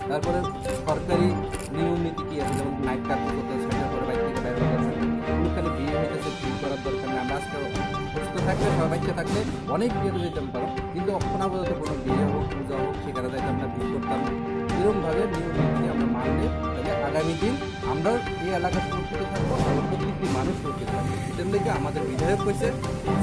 তারপরে সরকারি নিয়ম নীতি কি আছে, যেমন নাইট কার্ফিউ করতে হবে, ছয়টার পরে বাইরে থেকে বের হওয়া যাবে না। কোনো খালি বিয়ে হইতেছে, বিয়ে করার দরকার নেই। আমরা আজকে সুস্থ থাকলে, সবাই বাচ্চা থাকলে অনেক বিয়ে হয়ে যেতে পারো, কিন্তু এখন আপাতত কোনো বিয়ে হোক, পূজা হোক, সেখানে যাইতে আমরা ভিড় করতাম না। এরকমভাবে নিয়ম নীতি আমরা মানলে তাহলে আগামী দিন আমরা এই এলাকা সুরক্ষিত থাকবো, এবং প্রত্যেকটি মানুষ সুরক্ষিত থাকবে। এটার লেগে আমাদের বিধায়ক কইছে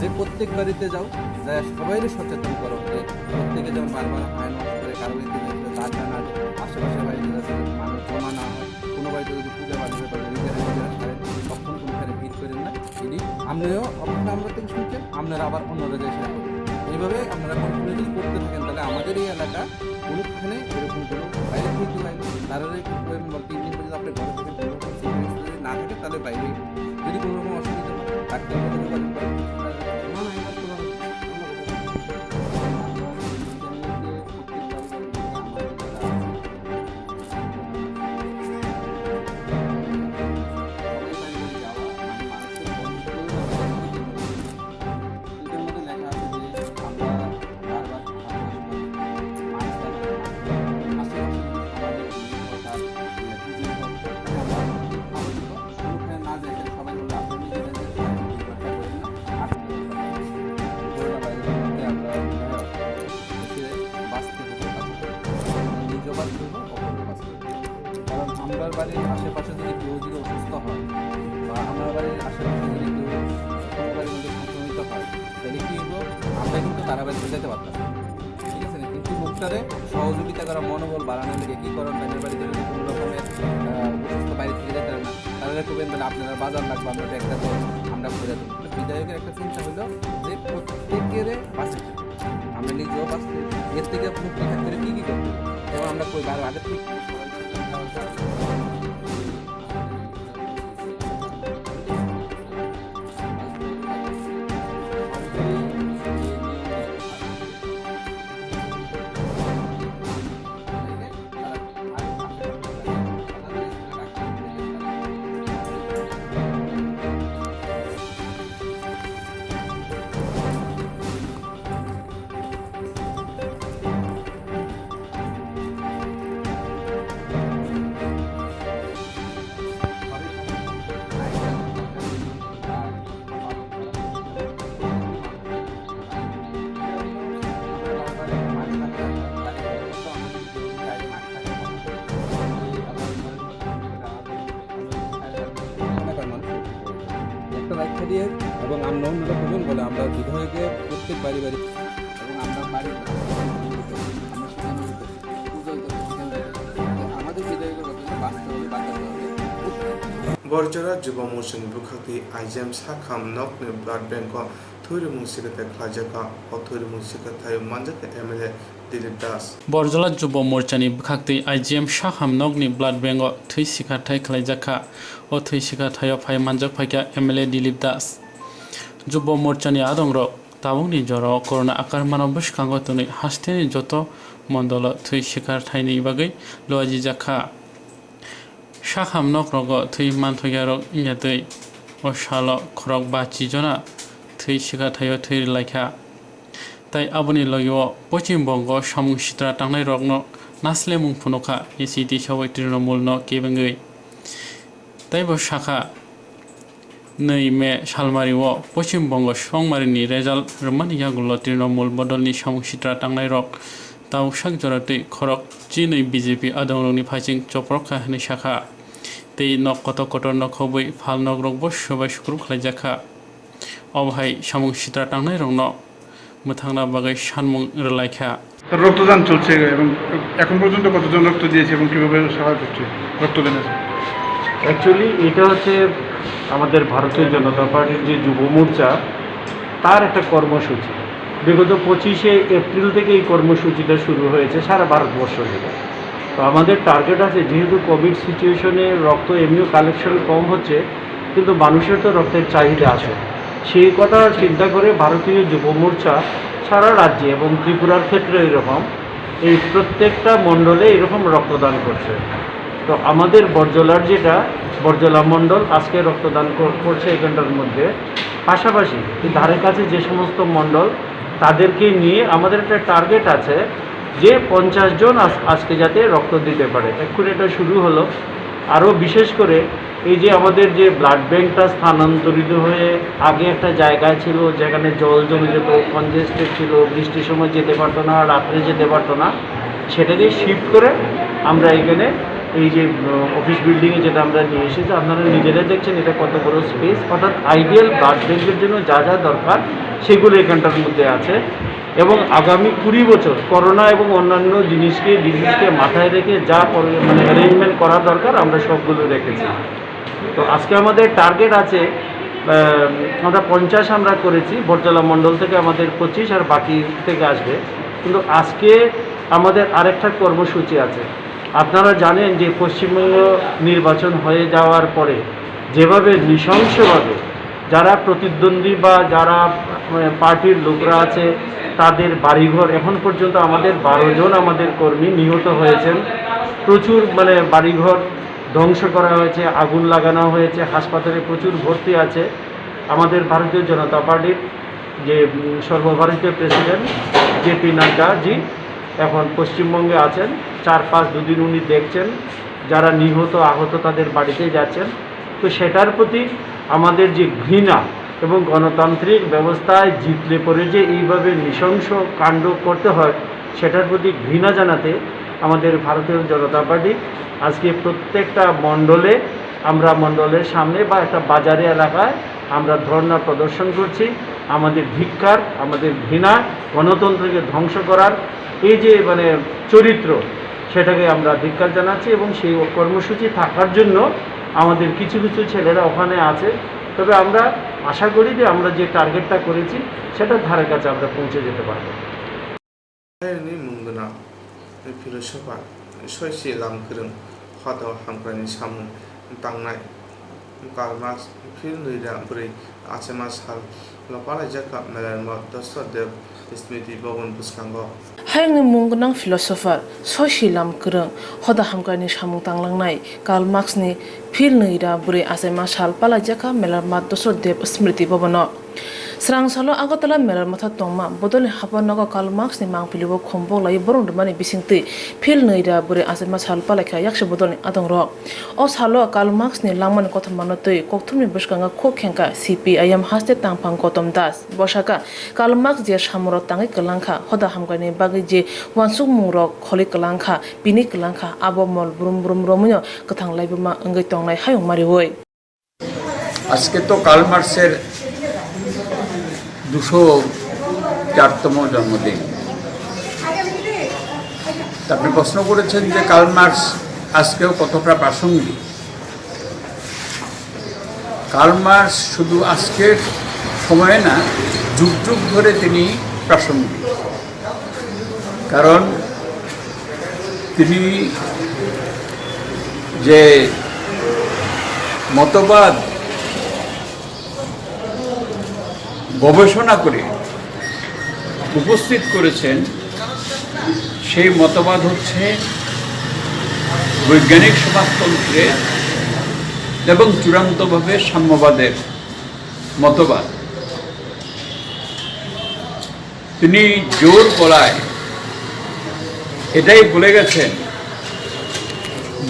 যে প্রত্যেক বাড়িতে যাও, যায় সবাইকে সচেতন করো যে প্রত্যেকে যেমন বারবার হ্যান্ড ওয়াশ করে, কারো বাড়িতে যাতে না যায়, আশেপাশের বাড়িতে যাতে মানুষ জমা না হয়, কোনো বাড়িতে যদি পূজা পাঠ হয়, তাহলে নিজেরা নিজেরা সারেন, তখন কোনোখানে ভিড় করেন না। যদি আপনিও অপেক্ষা আমরা থেকে শুনছেন, আপনারা আবার অন্যরা যায় সেটা করবেন। এইভাবে আপনারা কন্টিনিউসলি করতে থাকেন, তাহলে আমাদের এই এলাকা কোনোখানে এরকম কোনো বাইরে থেকে কেউ আইলে, তারা যদি কেউ এমন বলে, তিন দিন পর্যন্ত আপনি ঘরে থাকেন, কোনো রকম সিরিয়াস যদি না থাকে, তাহলে বাইরে যদি কোনো রকম অসুবিধা হয়, ডাক্তারের সাথে যোগাযোগ করেন। না, না, এটা তো আমরা প্রত্যেক বাড়ি বাড়ি থেকে আমাদের যারা আছে, সবাই বাড়ি বাড়ি যাওয়া, মানে মানুষকে ফোন করে এটার মধ্যে লেখা আছে যে আমরা বারবার হাত ওয়াশ করি, মাস্ক লাগানো, আশেপাশে যদি সামাজিক জিনিস হোক আর, আহ, পুজো হোক, সেখানে আমরা আপাতত কোনোখানে না যাই, সেটা সবাই বলবে, "আপনারা নিজেরা নিজেরা সামাজিক দূরত্ব করেন না।" আর করোনা ভাইরাসের মধ্যে আমরা বিধায় হচ্ছে বাঁচতে হবে, বাঁচতে হবে। নিজেও বাঁচতে হবে, অপরও বাঁচতে হবে। কারণ আমরার বাড়ির আশেপাশে যদি কেউ যদি অসুস্থ হয় বা আমার বাড়ির আশেপাশে যদি কেউ কোনো বাড়ির মধ্যে সংক্রমিত হয়, তাহলে কি হইব? আমরা কিন্তু তারা বাড়িতে যেতে পারতাম না, ঠিক আছে না? কিন্তু লোকটারে সহযোগিতা করা, মনোবল বাড়ানোর লেগে কি করেন, তাদের বাড়িতে যদি কোনো রকমের, আহ, অসুস্থ বাইরে থেকে যেতে পারে না, তারা রেকমেন্ড মানে আপনারা বাজার লাগবে, আমরা ব্যাগটা দেন, আমরা করে দেবো। তো বিধায়কের একটা চিন্তা হলো যে প্রত্যেকের বাঁচতে, আমরা নিজেও বাঁচতে, এর থেকে মুক্ত থাকতে হলে কী কী করতে হবে? যেমন আমরা কই বারো আগের থেকে এলাকার মানুষ। একটা রাইখা দিয়ে এবং আমরা অন্যরা করবেন বলে আমরা বিধায়কে প্রত্যেক বাড়ি বাড়ি এবং আমরা বাড়ি আমরা সেখানে পুজো হইতে হবে, সেখানে হইতে হবে। আমাদের বিধায়কের কথা হলো বাঁচতে হবে, বাঁচাতে হবে। Borjora Jubo Morchani bwkhaktwi I G M Sakham nokni blood bank o thwi rimung sikirtai khlaijakha. O thwi rimung sikirthaio manjakha M L A Dilip Das. Borjola Jubo Morchani bwkhaktwi I G M Sakham nokni blood bank o thwi sikirthai khlaijakha. O thwi sikirthaio phai manjak phaikha M L A Dilip Das. Jubo Morchani adongrok tabukni jorao corona akromano bwskango twnwi hasteni joto mondolo thwi sikirthaini bagwi luajijakha. Sakham nokrogo thwi manthokyarok wngya twi o salo khorok bachi jona thwi sikirthaio thwi rwlaikha. Tai aboni logio Pochim Bongo samung sitra tangnairokno naslemung phunukha A C T sawi Trinamool no kebengwi. Taibo sakha, nwi May salmario Pochim Bongo songmarini result rwmani yagulo Trinamool bodolni samung sitra tangnairok tabuk sak jora twi khorok chinwi B J P adongrokni phaising choprok kha hwnwi sakha. Tei nok kotor kotor no khobwi phalnokrokbo swbai sukrub khlaijakha. Obo hai samung sitra tangnairokno mwthangna bagwi sanmung rwlaikha. রক্তদান চলছে এবং এখন পর্যন্ত কতজন রক্ত দিয়েছে এবং কিভাবে সহায়ক হচ্ছে রক্তদানের? অ্যাকচুয়ালি এটা হচ্ছে আমাদের ভারতীয় জনতা পার্টির যে যুব মোর্চা, তার একটা কর্মসূচি। বিগত পঁচিশে এপ্রিল থেকে এই কর্মসূচিটা শুরু হয়েছে সারা ভারতবর্ষ জুড়ে। তো আমাদের টার্গেট আছে, যেহেতু কোভিড সিচুয়েশনে রক্ত এমনিও কালেকশন কম হচ্ছে, কিন্তু মানুষের তো রক্তের চাহিদা আছে। সেই কথা চিন্তা করে ভারতীয় যুব মোর্চা সারা রাজ্যে এবং ত্রিপুরার ক্ষেত্রে এরকম এই প্রত্যেকটা মণ্ডলে এরকম রক্তদান করছে। তো আমাদের বরজলার যেটা, বরজলা মণ্ডল আজকে রক্তদান কর-, করছে এখানটার মধ্যে। পাশাপাশি এই ধারে কাছে যে সমস্ত মণ্ডল, তাদেরকে নিয়ে আমাদের একটা টার্গেট আছে যে পঞ্চাশ জন আজ-, আজকে যাতে রক্ত দিতে পারে। এখন এটা শুরু হলো। আরও বিশেষ করে এই যে আমাদের যে ব্লাড ব্যাংকটা স্থানান্তরিত হয়ে আগে একটা জায়গায় ছিল, যেখানে জল জমে যেত, কনজেস্টেড ছিল, বৃষ্টির সময় যেতে পারতো না, রাত্রে যেতে পারতো না, সেটাকে শিফট করে আমরা এখানে এই যে, উম, অফিস বিল্ডিংয়ে যেটা আমরা নিয়ে এসেছি, আপনারা নিজেরাই দেখছেন এটা কত বড় স্পেস। অর্থাৎ আইডিয়াল ব্লাড ব্যাংকের জন্য যা যা দরকার, সেগুলো এখানটার মধ্যে আছে। এবং আগামী কুড়ি বছর করোনা এবং অন্যান্য জিনিসকে, ডিজিজকে মাথায় রেখে যা পরি-, মানে, অ্যারেঞ্জমেন্ট করা দরকার, আমরা সবগুলো রেখেছি। তো আজকে আমাদের টার্গেট আছে, আহ, আমরা পঞ্চাশ আমরা করেছি, বরজলা মণ্ডল থেকে আমাদের পঁচিশ আর বাকি থেকে আসবে। কিন্তু আজকে আমাদের আরেকটা কর্মসূচি আছে। আপনারা জানেন যে পশ্চিমবঙ্গ নির্বাচন হয়ে যাওয়ার পরে যেভাবে নৃশংসভাবে যারা প্রতিদ্বন্দ্বী বা যারা, মানে, পার্টির লোকরা আছে, তাদের বাড়িঘর, এখন পর্যন্ত আমাদের বারো জন আমাদের কর্মী নিহত হয়েছেন। প্রচুর, মানে, বাড়িঘর ধ্বংস করা হয়েছে, আগুন লাগানো হয়েছে, হাসপাতালে প্রচুর ভর্তি আছে। আমাদের ভারতীয় জনতা পার্টির যে, উম, সর্বভারতীয় প্রেসিডেন্ট জে পি নাড্ডা জি এখন পশ্চিমবঙ্গে আছেন, চার পাঁচ দুদিন উনি দেখছেন, যারা নিহত আহত তাদের বাড়িতে যাচ্ছেন। তো সেটার প্রতি আমাদের যে ঘৃণা এবং গণতান্ত্রিক ব্যবস্থায় জিতলে পরে যে এইভাবে নৃশংস কাণ্ড করতে হয়, সেটার প্রতি ঘৃণা জানাতে আমাদের ভারতীয় জনতা পার্টি আজকে প্রত্যেকটা মণ্ডলে, আমরা মণ্ডলের সামনে বা একটা বাজারে এলাকায় আমরা ধর্ণা প্রদর্শন করছি। আমাদের ধিক্কার, আমাদের ঘৃণা, গণতন্ত্রকে ধ্বংস করার এই যে, মানে, চরিত্র, সেটাকে আমরা ধিক্কার জানাচ্ছি এবং সেই কর্মসূচি থাকার জন্য আমাদের কিছু কিছু ছেলেরা ওখানে আছে। তবে আমরা আশা করি যে আমরা যে টার্গেটটা করেছি, সেটার ধারে কাছে আমরা পৌঁছে যেতে পারবো। Hayungni mung gwnang philosopher Soisi Lamkwrwng hoda hamkraini samung tangnai Karl Marx phil nwi ra bwrwi achaima sal lo palaijak kha Melarma Dosra Dev Smriti Bhavan bwskango. Hayungni mung gwnang philosopher Soisi Lamkwrwng hoda hamkraini samung tanglangnai Karl Marxni phil nwi ra bwrwi achaima sal palaijak kha Melarma Dosra Dev Smriti Bhavano. Srang salo Agartala Melarmatha tongma bodolni hapar nogo Karl Marxni mangpili o khombok lai borok rwmani bisingtwi phil nwi ra bwrwi achaima sal palaikha yaksa bodolni adongrok. O salo Karl Marxni langmani kothomano twi kokthumni bwskango khuk khengkha C P I M haste tangphang Gotom Das. Bosaka Karl Marx je samurok tangwi kwlangkha, hoda hamkraini bagwi je uansukmungrok kholwi kwlangkha, bini kwlangkha, abo mol brum brum romwino kwthang laibuma wngwi tongnai hayung mariwi. আজকে তো কার্ল মার্ক্সের দুশো চারতম জন্মদিন। তা আপনি প্রশ্ন করেছেন যে কার্ল মার্ক্স আজকেও কতটা প্রাসঙ্গিক। কার্ল মার্কস শুধু আজকের সময়ে না, যুগ যুগ ধরে তিনি প্রাসঙ্গিক। কারণ তিনি যে মতবাদ গবেষণা করে উপস্থিত করেছেন, সেই মতবাদ হচ্ছে বৈজ্ঞানিক সমাজতন্ত্রের এবং চূড়ান্তভাবে সাম্যবাদের মতবাদ। তিনি জোর গলায় এটাই বলে গেছেন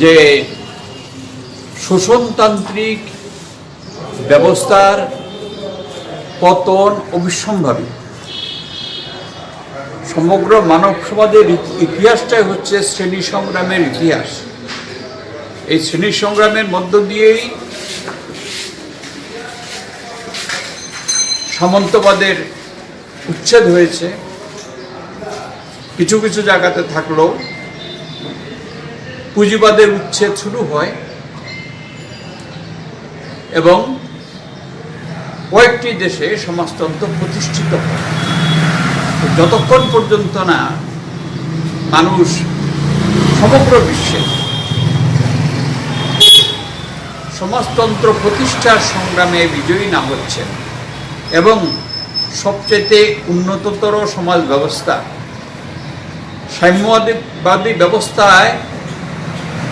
যে শোষণতান্ত্রিক ব্যবস্থার পতন অবশ্যম্ভাবী। সমগ্র মানব সমাজের ইতি-, ইতিহাসটাই হচ্ছে শ্রেণী সংগ্রামের ইতিহাস। এই শ্রেণী সংগ্রামের মধ্য দিয়েই সামন্তবাদের উচ্ছেদ হয়েছে, কিছু কিছু জায়গাতে থাকলেও পুঁজিবাদের উচ্ছেদ শুরু হয় এবং কয়েকটি দেশে সমাজতন্ত্র প্রতিষ্ঠিত হয়। তো যতক্ষণ পর্যন্ত না মানুষ সমগ্র বিশ্বে সমাজতন্ত্র প্রতিষ্ঠার সংগ্রামে বিজয়ী না হচ্ছেন এবং সবচেয়ে উন্নততর সমাজ ব্যবস্থা, সাম্যবাদী ব্যবস্থায়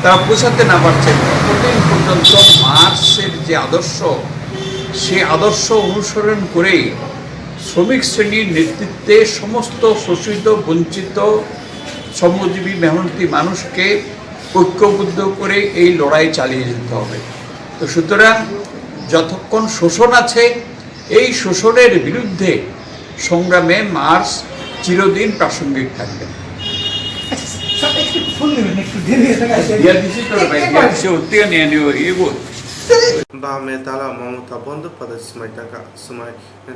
তারা পৌঁছাতে না পারছেন, ততদিন পর্যন্ত মার্কসের যে আদর্শ, সেই আদর্শ অনুসরণ করেই শ্রমিক শ্রেণীর নেতৃত্বে সমস্ত শোষিত, বঞ্চিত, শ্রমজীবী, মেহনতি মানুষকে ঐক্যবদ্ধ করে এই লড়াই চালিয়ে যেতে হবে। তো সুতরাং যতক্ষণ শোষণ আছে, এই শোষণের বিরুদ্ধে সংগ্রামে মার্কস চিরদিন প্রাসঙ্গিক থাকবেন। আচ্ছা, স্যার, একটু ফোন নেবেন, একটু দেরি হয়ে গেছে। Dia di situ, Pak. Dia di situ, dia ni, ni, ibu. Ba me tala Mamata Bandopadhyay swmai tangkha, swmai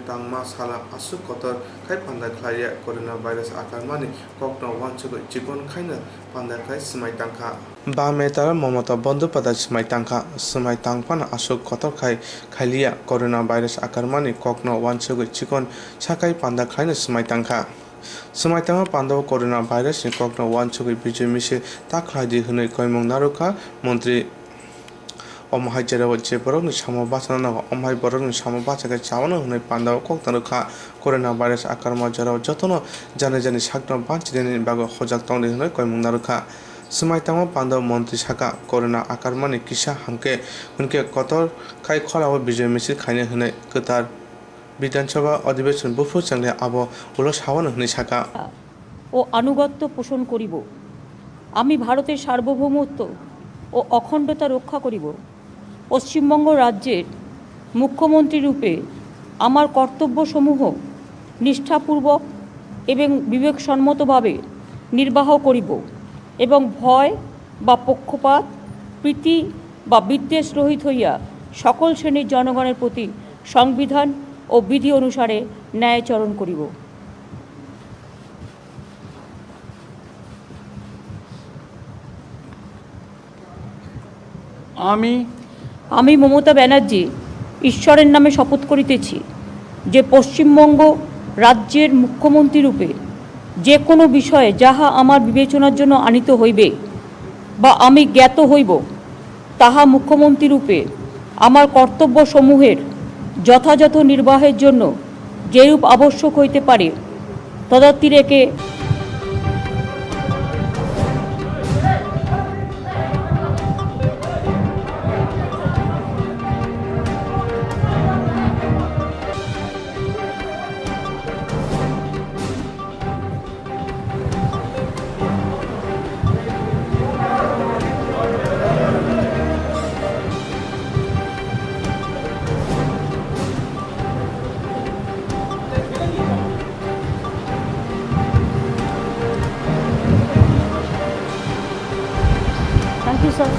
tangma sala aswk kotor khai panda khlaiya, corona virus akarmani kokno uansugwi chikon khaino panda khlai swmai tangkha. Ba me tala Mamata Bandopadhyay swmai tangkha, swmai tangphano aswk kotor khai khailiya, corona virus akarmani kokno uansugwi chikon sakhai panda khlaino swmai tangkha. Swmai tangma pandao corona virus ni kokno uansugwi bijoi misil ta khlai di hwnwi koimung narwkha montri. Omo hai jora o je borokni samo bachana nango, omo hai borokni samo bacha khe chawano hwnwi pandao kok narwkha. Corona virus akarma jora o jotono jani jani sakno banchinani bagwi hojak tongdi hwnwi koimung narwkha. Swmai tangma pandao montri saka, corona akarmani kisa hamkhe hwnkhe kotor khai khorao bijoi misil khainai hwnwi kwtal Bidhan Sabha Adhibeshon buphuru chengli abo ulo sawano hwnwi saka. ও আনুগত্য পোষণ করিব। আমি ভারতের সার্বভৌমত্ব ও অখণ্ডতা রক্ষা করিব। পশ্চিমবঙ্গ রাজ্যের মুখ্যমন্ত্রী রূপে আমার কর্তব্যসমূহ নিষ্ঠাপূর্বক এবং বিবেকসম্মতভাবে নির্বাহ করিব এবং ভয় বা পক্ষপাত, প্রীতি বা বিদ্বেষ রহিত হইয়া সকল শ্রেণীর জনগণের প্রতি সংবিধান ও বিধি অনুসারে ন্যায়াচরণ করিব। আমি আমি মমতা ব্যানার্জি ঈশ্বরের নামে শপথ করিতেছি যে পশ্চিমবঙ্গ রাজ্যের মুখ্যমন্ত্রী রূপে যে কোনো বিষয়ে যাহা আমার বিবেচনার জন্য আনিত হইবে বা আমি জ্ঞাত হইব, তাহা মুখ্যমন্ত্রী রূপে আমার কর্তব্যসমূহের যথাযথ নির্বাহের জন্য যেরূপ আবশ্যক হইতে পারে, তদাতিরেকে Thank you, sir.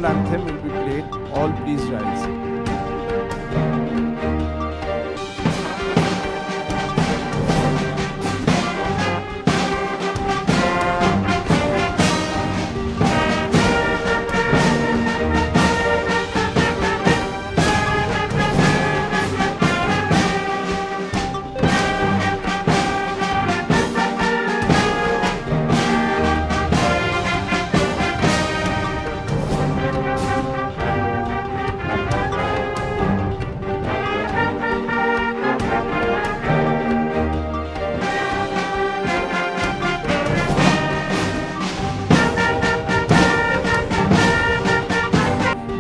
Anthem will be played. All please rise.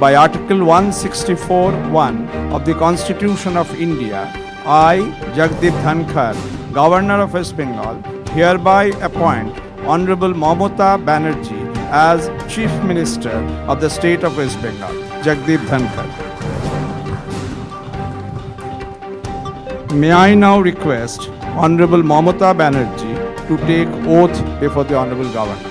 By Article one sixty-four one of the Constitution of India, I, Jagdeep Dhankhar, Governor of West Bengal, hereby appoint Honorable Mamata Banerjee as Chief Minister of the State of West Bengal. Jagdeep Dhankhar. May I now request Honorable Mamata Banerjee to take oath before the Honorable Governor.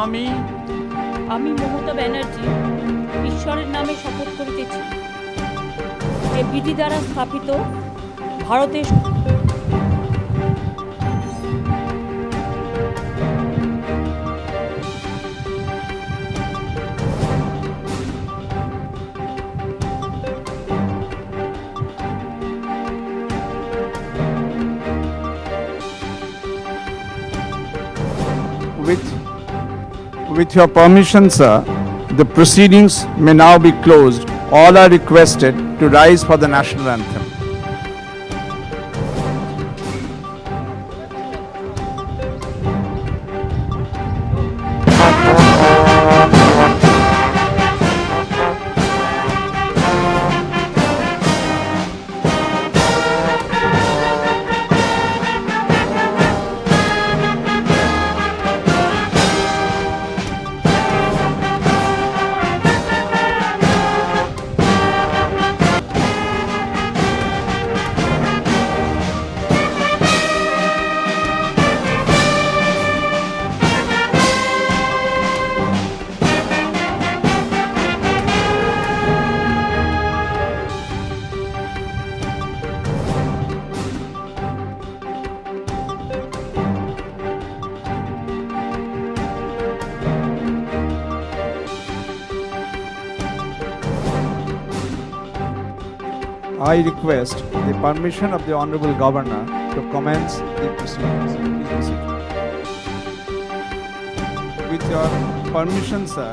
আমি আমি মমতা ব্যানার্জি ঈশ্বরের নামে শপথ করিতেছি যে বিধি দ্বারা স্থাপিত ভারতের With, with your permission, sir, the proceedings may now be closed. All are requested to rise for the national anthem. I request the permission of the Honorable Governor to commence the proceedings. Please be seated. With your permission, sir,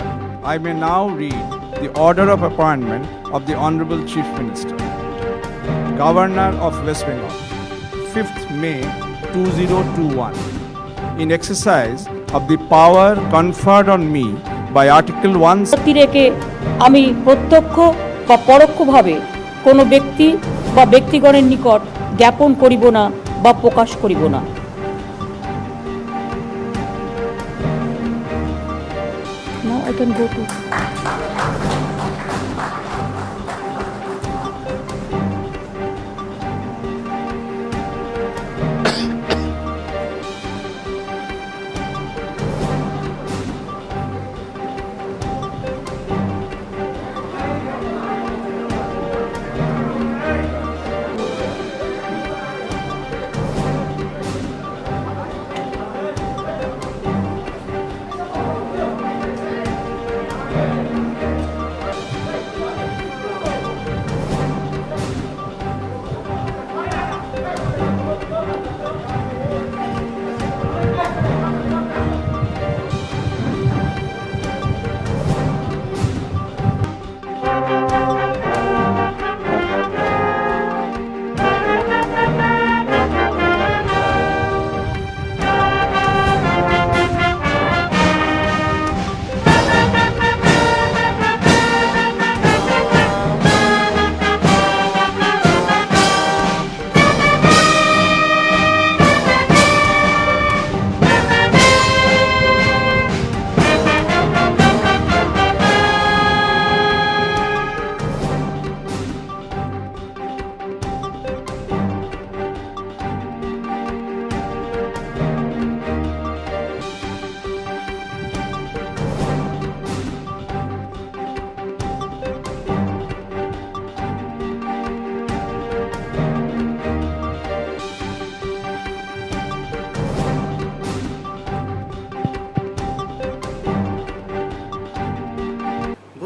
I may now read the order of appointment of the Honorable Chief Minister, Governor of West Bengal, fifth May two zero two one, in exercise of the power conferred on me by Article one. অতিরেকে আমি প্রত্যক্ষ বা পরোক্ষভাবে কোনো ব্যক্তি বা ব্যক্তিগণের নিকট জ্ঞাপন করিব না বা প্রকাশ করিব না। Now I can go to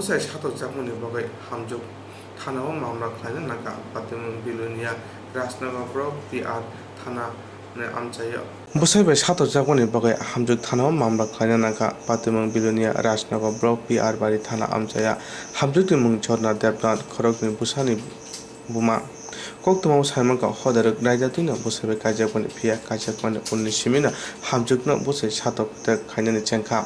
Bwsai satokjakmani bagwi Hamjwk thanao mamla khlaina nangkha. Patimung Bilonia Rajnagar Block P R thana ni amchaio. Bwsai bai satokjakmani bagwi Hamjwk thanao mamla khlaina nangkha. Patimung Bilonia Rajnagar Block P R bari thana amchaya. Hamjwkni mung Jhorna Debnath, khoroknwi bwsani buma. Koktwmao saimankha, hodarok raida twino bwsai bai kaijakmani, phiya kaijakmani unni simino Hamjwkno bwsai satok petek khainani chengkha.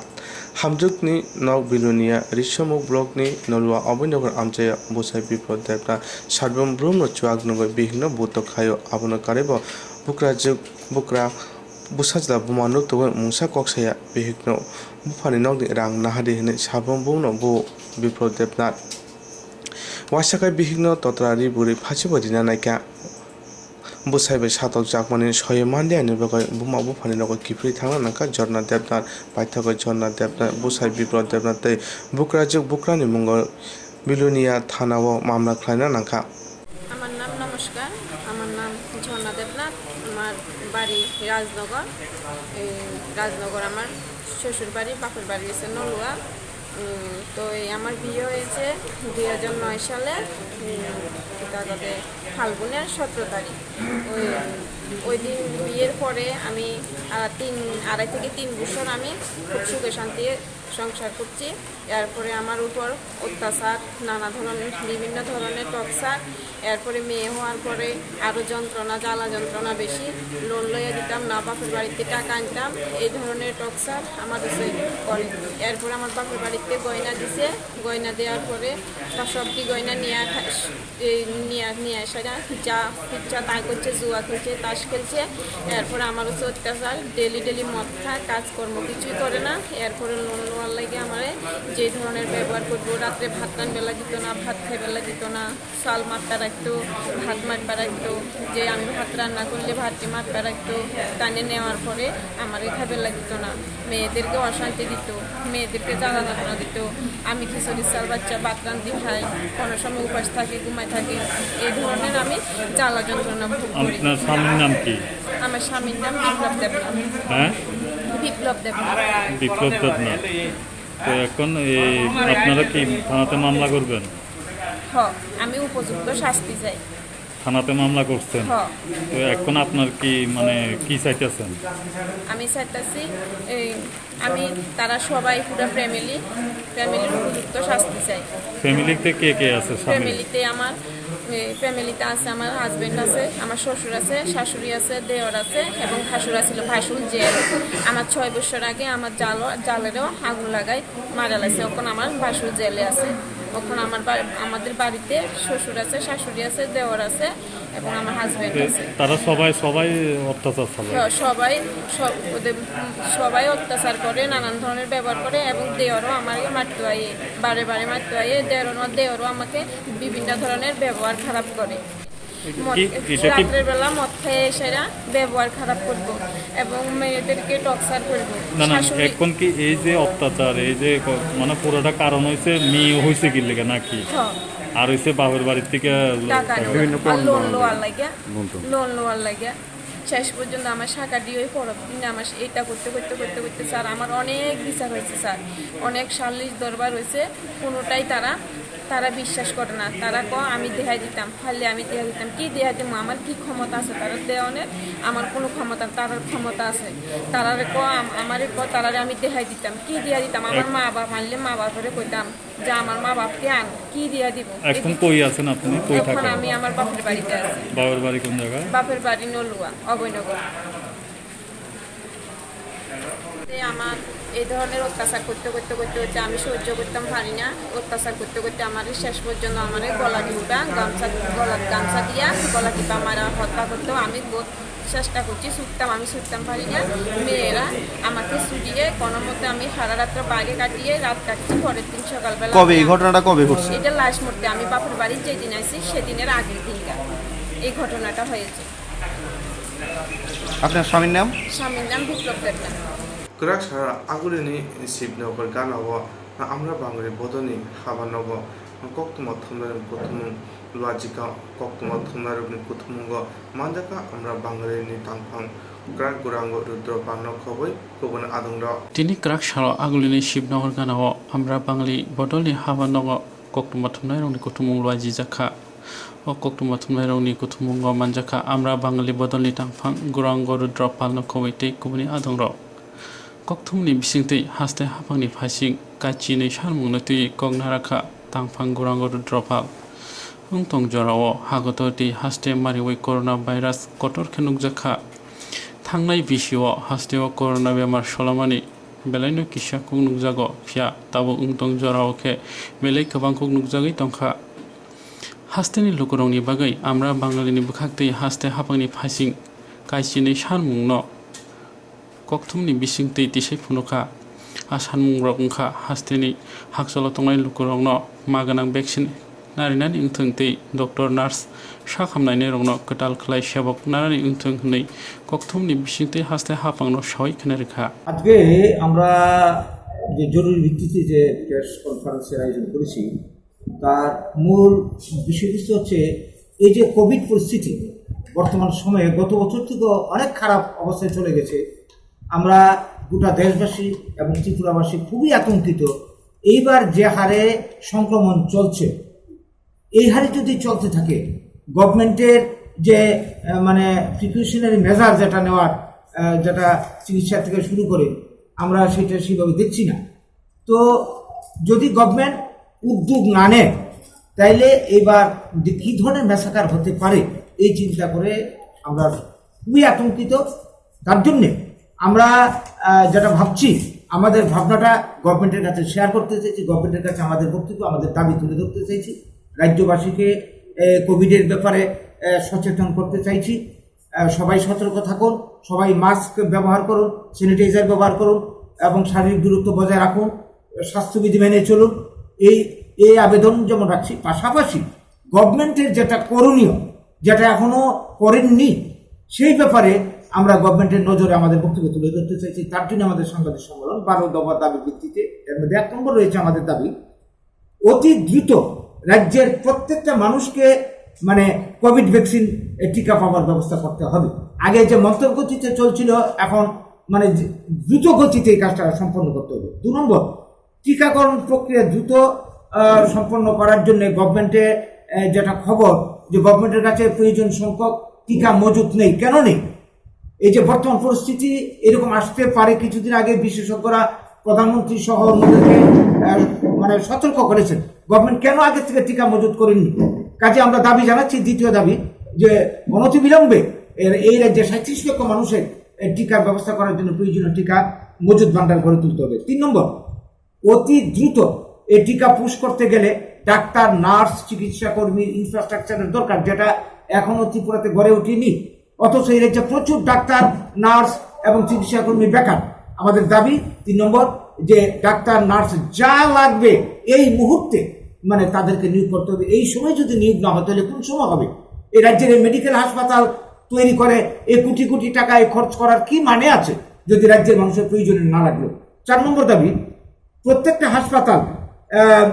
Hamjwkni nok Bilonia Risomuk blockni Nolua Abhinogor amchaio bwsai Biplop Debnath Sarbom Brumno chuak nungwi bihikno butok khaio. Abono karwibo bukrajwk bukra bwsajla buma nuk tongwi mungsa kok saya bihikno buphani nokni rang nahadi hwnwi Sarbom Brumno bo Biplop Debnath. Waisa khe bihikno totra ri bwrwi phasibo rina naikha. Bwsai bai satokjakmani soyo manliya ni bagwi buma buphani nogo kiphilwi thangna nangkha Jhorna Debnath. Paithakgwi Jhorna Debnath, bwsai Biplop Debnath tei bukrajwk bukrani mungo Bilonia thanao mamla khlaina nangkha. আমার নাম নমস্কার, আমার নাম ঝর্ণা দেবনাথ, আমার বাড়ি রাজনগর। এই রাজনগর আমার শ্বশুর বাড়ি, বাপের বাড়ি হচ্ছে নলুয়া। উম, তো এই আমার বিয়ে হয়েছে দুই হাজার নয় সালে, উম, কিতা কতে, ফাল্গুনের সতেরো তারিখ। ওই, ওই দিন বিয়ের পরে আমি, আহ, তিন, আড়াই থেকে তিন বছর আমি খুব সুখে শান্তিতে সংসার করছি। এরপরে আমার উপর অত্যাচার, নানা ধরনের, বিভিন্ন ধরনের টর্চার। এরপরে মেয়ে হওয়ার পরে আরও যন্ত্রণা, জ্বালা যন্ত্রণা বেশি। লোন লইয়া দিতাম না, বাপের বাড়িতে টাকা আনতাম, এই ধরনের টর্চার আমার কাছে করে। এরপরে আমার বাপের বাড়িতে গয়না দিছে, গয়না দেওয়ার পরে তার সব কি গয়না নিয়ে খা-, এই নিয়ে, নিয়ে এসে যা, যা ইচ্ছা তাই করছে, জুয়া খেলছে, তাস খেলছে। এরপরে আমার হচ্ছে অত্যাচার, ডেলি ডেলি মদ খায়, কাজকর্ম কিছুই করে না। এরপরে লোন নেওয়ার লাগে আমারে যে ধরনের ব্যবহার করবো, রাত্রে ভাত রান্না দিত না, ভাত খাইবার দিত না, চাল মারতা রাখতো, ভাত মারতা রাখতো, যে আমি ভাত রান্না করলে ভাতটি মারতা রাখতো, টানে নেওয়ার পরে আমারে খাইবার দিত না। মেয়েদেরকে অশান্তি দিত, মেয়েদেরকে জ্বালা যন্ত্রণা দিত। আমি খিচুড়ির চাল বাচ্চা ভাত রান্ধি খাই, কোনো সময় উপাস থাকি, ঘুমায় থাকি, এই ধরনের আমি জ্বালা যন্ত্রণা ভোগ করি। আপনার স্বামীর নাম কি? আমার স্বামীর নাম বিপ্লব দেবনাথ। হ্যাঁ? বিপ্লব দেবনাথ। বিপ্লব দেবনাথ। তো এখন এই আপনারা কি থানাতে মামলা করবেন? হ, আমি উপযুক্ত শাস্তি চাই। থানাতে মামলা করছেন? হ। তো এখন আপনার কি, মানে, কি চাইতেছেন? আমি চাইতেছি, এই, আমি, তারা সবাই পুরো ফ্যামিলি, ফ্যামিলির উপযুক্ত শাস্তি চাই। ফ্যামিলিতে কে কে আছে স্বামী? ফ্যামিলিতে আমার, এ, ফ্যামিলিতে আছে, আমার হাজবেন্ড আছে, আমার শ্বশুর আছে, শাশুড়ি আছে, দেওর আছে এবং ভাসুর আছিল। ভাসুর জেল। আমার ছয় বছর আগে আমার জালো-, জালেরও আগুন লাগায় মারা লাগছে। এখন আমার ভাসুর জেলে আছে। এখন আমার বা-, আমাদের বাড়িতে শ্বশুর আছে, শাশুড়ি আছে, দেওর আছে এবং আমার হাজবেন্ড তো আছে। তারা সবাই, সবাই অত্যাচার চালায়? স-, সবাই, সব, ওদের, উম, সবাই অত্যাচার করে, নানান ধরনের ব্যবহার করে এবং দেওরও আমাকে মারতে আয়ে, বারে বারে মারতে আয়ে। দেওরও, দেওরও আমাকে বিভিন্ন ধরনের ব্যবহার খারাপ করে। এটা মদ, কি, এটা কি? রাত্রের বেলা মদ খেয়ে এসে এরা ব্যবহার খারাপ করবো এবং মেয়েদেরকে টর্চার করবো। না, না, শাশুড়ি এখন কি এই যে অত্যাচার, এই যে ক-, মানে পুরোটা কারণ হইছে মেয়ে হইছে কি লেগে নাকি? হ্যাঁ। আর হইছে বাপের বাড়ির থেকে লো-, টাকা টাকা। নিয়ে বিভিন্ন আর লোন লওয়ার লাগে। লোন তো। লোন লওয়ার লাগে। শেষ পর্যন্ত আমার শাখা দিয়ে ওই পরব দিন আমার এটা করতে, করতে, করতে, করতে, স্যার, আমার অনেক বিচার হয়েছে, স্যার। অনেক সালিশ দরবার হয়েছে, কোনোটাই তারা, তারা বিশ্বাস করে না। তারা ক, "আমি দেখাই দিতাম।" খালি আমি দিয়া দিতাম, কি দিয়া দিমু? আমার কি ক্ষমতা আছে তারা দেওয়ানের? আমার কোনো ক্ষমতা, তারার ক্ষমতা আছে। তারারে ক, আম-, আমারে ক, তারারে আমি দেখাই দিতাম, কি দিয়া দিতাম? আমার এক- মা বাপ মারলে মা বাপরে কইতাম যে আমার মা বাপকে আন, কি দিয়া দিব? এখন কই আছেন আপনি? কই এখন থাকেন? আমি আমার বাপের বাড়িতে আছি। বাপের বাড়ি কোন জায়গায়? বাপের বাড়ি নলুয়া, অভয়নগর। তে আমার এই ধরনের অত্যাচার করতে করতে করতে করতে আমি সহ্য করতাম পারি না। অত্যাচার করতে করতে আমার শেষ পর্যন্ত আমার গলা টিপা গামছা, গলা গামছা দিয়া গলা টিপা মারা হত্যা করতো। আমি বহুত চেষ্টা করছি, ছুটতাম, আমি ছুটতাম পারি না। মেয়েরা আমাকে ছুটিয়ে কোনো মতে আমি সারা রাত্র বাইরে কাটিয়ে রাত কাটছি। পরের দিন সকালবেলা কবে এই আমি ঘটনাটা কবে ঘটছে? এটা লাশ মরতে আমি বাপের বাড়ি যেদিন আইছি সেদিনের আগের দিনটা এই ঘটনাটা হয়েছে। আপনার স্বামীর নাম? স্বামীর নাম বিপ্লব Debnath. Kwrak sara agulini Shibnagar ganao Amra Bangri bodoni haba nogo koktwma thumnani kuthumung Lajika koktwma thumnairokni kuthumungo manjakha Amra Bangalini tangphang kwrak Gurango Rudra Palno khobwi kubun adongrok. Tini kwrak salo Agulini Shibnagar ganao Amra Bangali bodolni haba nogo koktwma thumnairokni kuthumung lwajijakha. O koktwma thumnairokni kuthumungo manjakha Amra Bangali bodolni tangphang Gurango Rudra Palno khobwi tei kubuni adongrok. Kokthumni bisingtwi haste haphangni phaising kaichini sarmungno twiwi kok narakha tangphang Gurango Rudra Pal. Wngtong jorao hagotor tei haste mariwi corona virus kotor khe nukjakha. Thangnai bisio hasteo corona bemar solamani belaino kisa kuk nukjago, phiya tabuk wngtong jorao khe belai kwbang kuk nukjagwi tongkha. Hasteni lukurokni bagwi Amra Bangalini bwkhaktwi haste haphangni phaising kaichini sarmungno kokthumni bisingtwi tisai phunukha. A sanmungrok wngkha hasteni hakchalo tongnai lukurokno ma gwnang vaccine narinani wngthwng tei doctor, nurse, sak hamnainairokno kwtal khlai sebok narani wngthwng hwnwi kokthumni bisingtwi haste haphangno sawi khna rwkha. আজকে আমরা যে জরুরি ভিত্তিতে যে প্রেস কনফারেন্সের আয়োজন করেছি, তার মূল বিষয়বস্তু হচ্ছে এই যে কোভিড পরিস্থিতি, বর্তমান সময়ে গত বছর থেকে অনেক খারাপ অবস্থায় চলে গেছে। আমরা গোটা দেশবাসী এবং ত্রিপুরাবাসী খুবই আতঙ্কিত। এইবার যে হারে সংক্রমণ চলছে, এই হারে যদি চলতে থাকে, গভর্নমেন্টের যে আহ, মানে প্রিকশনারি মেজার যেটা নেওয়ার, আহ, যেটা চিকিৎসা থেকে শুরু করে, আমরা সেটা সেভাবে দেখছি না। তো যদি গভর্নমেন্ট উদ্যোগ না নেয়, তাইলে এবার যে কি ধরনের ম্যাসাকার হতে পারে, এই চিন্তা করে আমরা খুবই আতঙ্কিত। তার জন্যে আমরা আহ, যেটা ভাবছি, আমাদের ভাবনাটা গভর্নমেন্টের কাছে শেয়ার করতে চাইছি, গভর্নমেন্টের কাছে আমাদের বক্তব্য, আমাদের দাবি তুলে ধরতে চাইছি। রাজ্যবাসীকে আহ, কোভিডের ব্যাপারে আহ, সচেতন করতে চাইছি। আহ, সবাই সতর্ক থাকুন, সবাই মাস্ক ব্যবহার করুন, স্যানিটাইজার ব্যবহার করুন এবং শারীরিক দূরত্ব বজায় রাখুন, স্বাস্থ্যবিধি মেনে চলুন। এই এই আবেদন যেমন রাখছি, পাশাপাশি গভর্নমেন্টের যেটা করণীয়, যেটা এখনো করেননি, সেই ব্যাপারে আমরা গভর্নমেন্টের নজরে আমাদের বক্তব্য তুলে ধরতে চাইছি। তার জন্য আমাদের সাংবাদিক সম্মেলন, বারো দফা দাবির ভিত্তিতে। এর মধ্যে এক নম্বর রয়েছে আমাদের দাবি, অতি দ্রুত রাজ্যের প্রত্যেকটা মানুষকে মানে কোভিড ভ্যাকসিন টিকা পাওয়ার ব্যবস্থা করতে হবে। আগে যে মন্থর গতিতে চলছিল, এখন মানে দ্রুত গতিতে এই কাজটা সম্পন্ন করতে হবে। দু নম্বর, টিকাকরণ প্রক্রিয়া দ্রুত আহ, সম্পন্ন করার জন্য গভর্নমেন্টে আহ, যেটা খবর, যে গভর্নমেন্টের কাছে প্রয়োজন সংখ্যক টিকা মজুত নেই। কেন নেই? এই যে বর্তমান পরিস্থিতি, এরকম আসতে পারে। কিছুদিন আগে বিশেষজ্ঞরা প্রধানমন্ত্রী সহ অন্যদেরকে আহ, মানে সতর্ক করেছেন। গভর্নমেন্ট কেন আগে থেকে টিকা মজুত করেননি? কাজে আমরা দাবি জানাচ্ছি, দ্বিতীয় দাবি, যে অনতিবিলম্বে এর- এই রাজ্যে সাঁইত্রিশ লক্ষ মানুষের এ, টিকার ব্যবস্থা করার জন্য প্রয়োজনীয় টিকা মজুত ভান্ডার গড়ে তুলতে হবে। তিন নম্বর, অতি দ্রুত এই টিকা পুশ করতে গেলে ডাক্তার, নার্স, চিকিৎসা কর্মীর ইনফ্রাস্ট্রাকচারের দরকার, যেটা এখনো ত্রিপুরাতে গড়ে ওঠেনি। অথচ এই রাজ্যে প্রচুর ডাক্তার, নার্স এবং চিকিৎসা কর্মী বেকার। আমাদের দাবি তিন নম্বর, যে ডাক্তার, নার্স যা লাগবে এই মুহূর্তে, মানে, তাদেরকে নিয়োগ করতে হবে। এই সময় যদি নিয়োগ না হয়, তাহলে কোন সময় হবে? এই রাজ্যের এই মেডিকেল হাসপাতাল তৈরি করে এই কোটি কোটি টাকা এই খরচ করার কি মানে আছে, যদি রাজ্যের মানুষের প্রয়োজনে না লাগলো? চার নম্বর দাবি, প্রত্যেকটা হাসপাতাল আহ,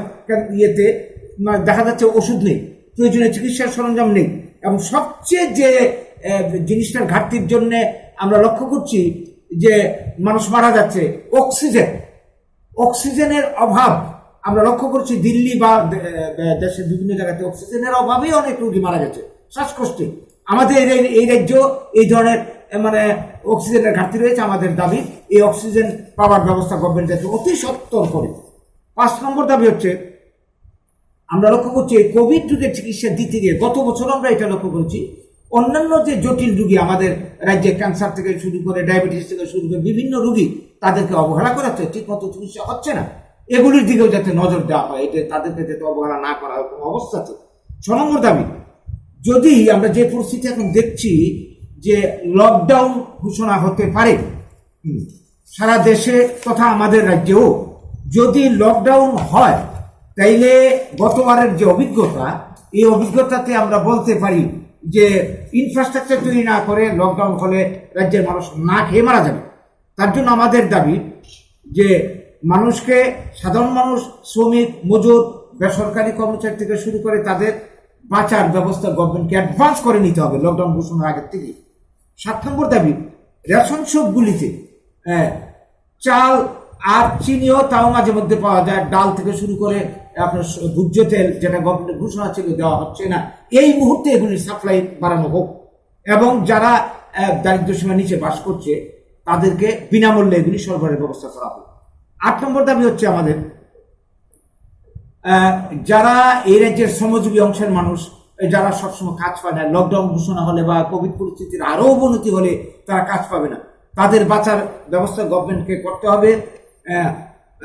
ইয়েতে, মানে, দেখা যাচ্ছে ওষুধ নেই, প্রয়োজনীয় চিকিৎসার সরঞ্জাম নেই, এবং সবচেয়ে যে আহ, জিনিসটার ঘাটতির জন্য আমরা লক্ষ্য করছি যে মানুষ মারা যাচ্ছে, অক্সিজেন। অক্সিজেনের অভাব আমরা লক্ষ্য করছি, দিল্লি বা দে- দে- দেশের বিভিন্ন জায়গাতে অক্সিজেনের অভাবেই অনেক রোগী মারা গেছে শ্বাসকষ্টে। আমাদের এই রা- এই রাজ্য এই ধরনের এ, মানে, অক্সিজেনের ঘাটতি রয়েছে। আমাদের দাবি, এই অক্সিজেন পাওয়ার ব্যবস্থা গভর্নমেন্ট যাতে অতি সত্বর করে। পাঁচ নম্বর দাবি হচ্ছে, আমরা লক্ষ্য করছি এই কোভিড রোগের চিকিৎসা দিতে গিয়ে গত বছর আমরা এটা লক্ষ্য করেছি, অন্যান্য যে জটিল রোগী আমাদের রাজ্যে ক্যান্সার থেকে শুরু করে, ডায়াবেটিস থেকে শুরু করে বিভিন্ন রোগী, তাদেরকে অবহেলা করা হচ্ছে, ঠিকমতো চিকিৎসা হচ্ছে না। এগুলির দিকেও যাতে নজর দেওয়া হয়, এটা তাদেরকে যাতে অবহেলা না করা হয় কোনো অবস্থাতে। ছ নম্বর দাবি, যদি আমরা যে পরিস্থিতি এখন দেখছি যে লকডাউন ঘোষণা হতে পারে, হুম, সারা দেশে তথা আমাদের রাজ্যেও যদি লকডাউন হয়, তাইলে গতবারের যে অভিজ্ঞতা, এই অভিজ্ঞতাতে আমরা বলতে পারি যে ইনফ্রাস্ট্রাকচার তৈরি না করে লকডাউন হলে রাজ্যের মানুষ না খেয়ে মারা যাবে। তার জন্য আমাদের দাবি যে মানুষকে, সাধারণ মানুষ, শ্রমিক, মজুর, বেসরকারি কর্মচারী থেকে শুরু করে তাদের বাঁচার ব্যবস্থা গভর্নমেন্টকে অ্যাডভান্স করে নিতে হবে লকডাউন ঘোষণার আগে থেকে। সাত নম্বর দাবি, রেশন শপগুলিতে, আহ, চাল আর চিনিও তাও মাঝে মধ্যে পাওয়া যায়, ডাল থেকে শুরু করে আপনার স-, ভোজ্য তেল, যেটা গভর্নমেন্টের ঘোষণা ছিল দেওয়া হচ্ছে না, এই মুহূর্তে এগুলি সাপ্লাই বাড়ানো হোক এবং যারা, আহ, দারিদ্র্য সীমার নিচে বাস করছে তাদেরকে বিনামূল্যে এগুলি সরবরাহের ব্যবস্থা করা হোক। আট নম্বর দাবি হচ্ছে আমাদের, আহ, যারা এই রাজ্যের শ্রমজীবী অংশের মানুষ, এই যারা সবসময় কাজ পায় না, লকডাউন ঘোষণা হলে বা কোভিড পরিস্থিতির আরো অবনতি হলে তারা কাজ পাবে না, তাদের বাঁচার ব্যবস্থা গভর্নমেন্টকে করতে হবে। আহ,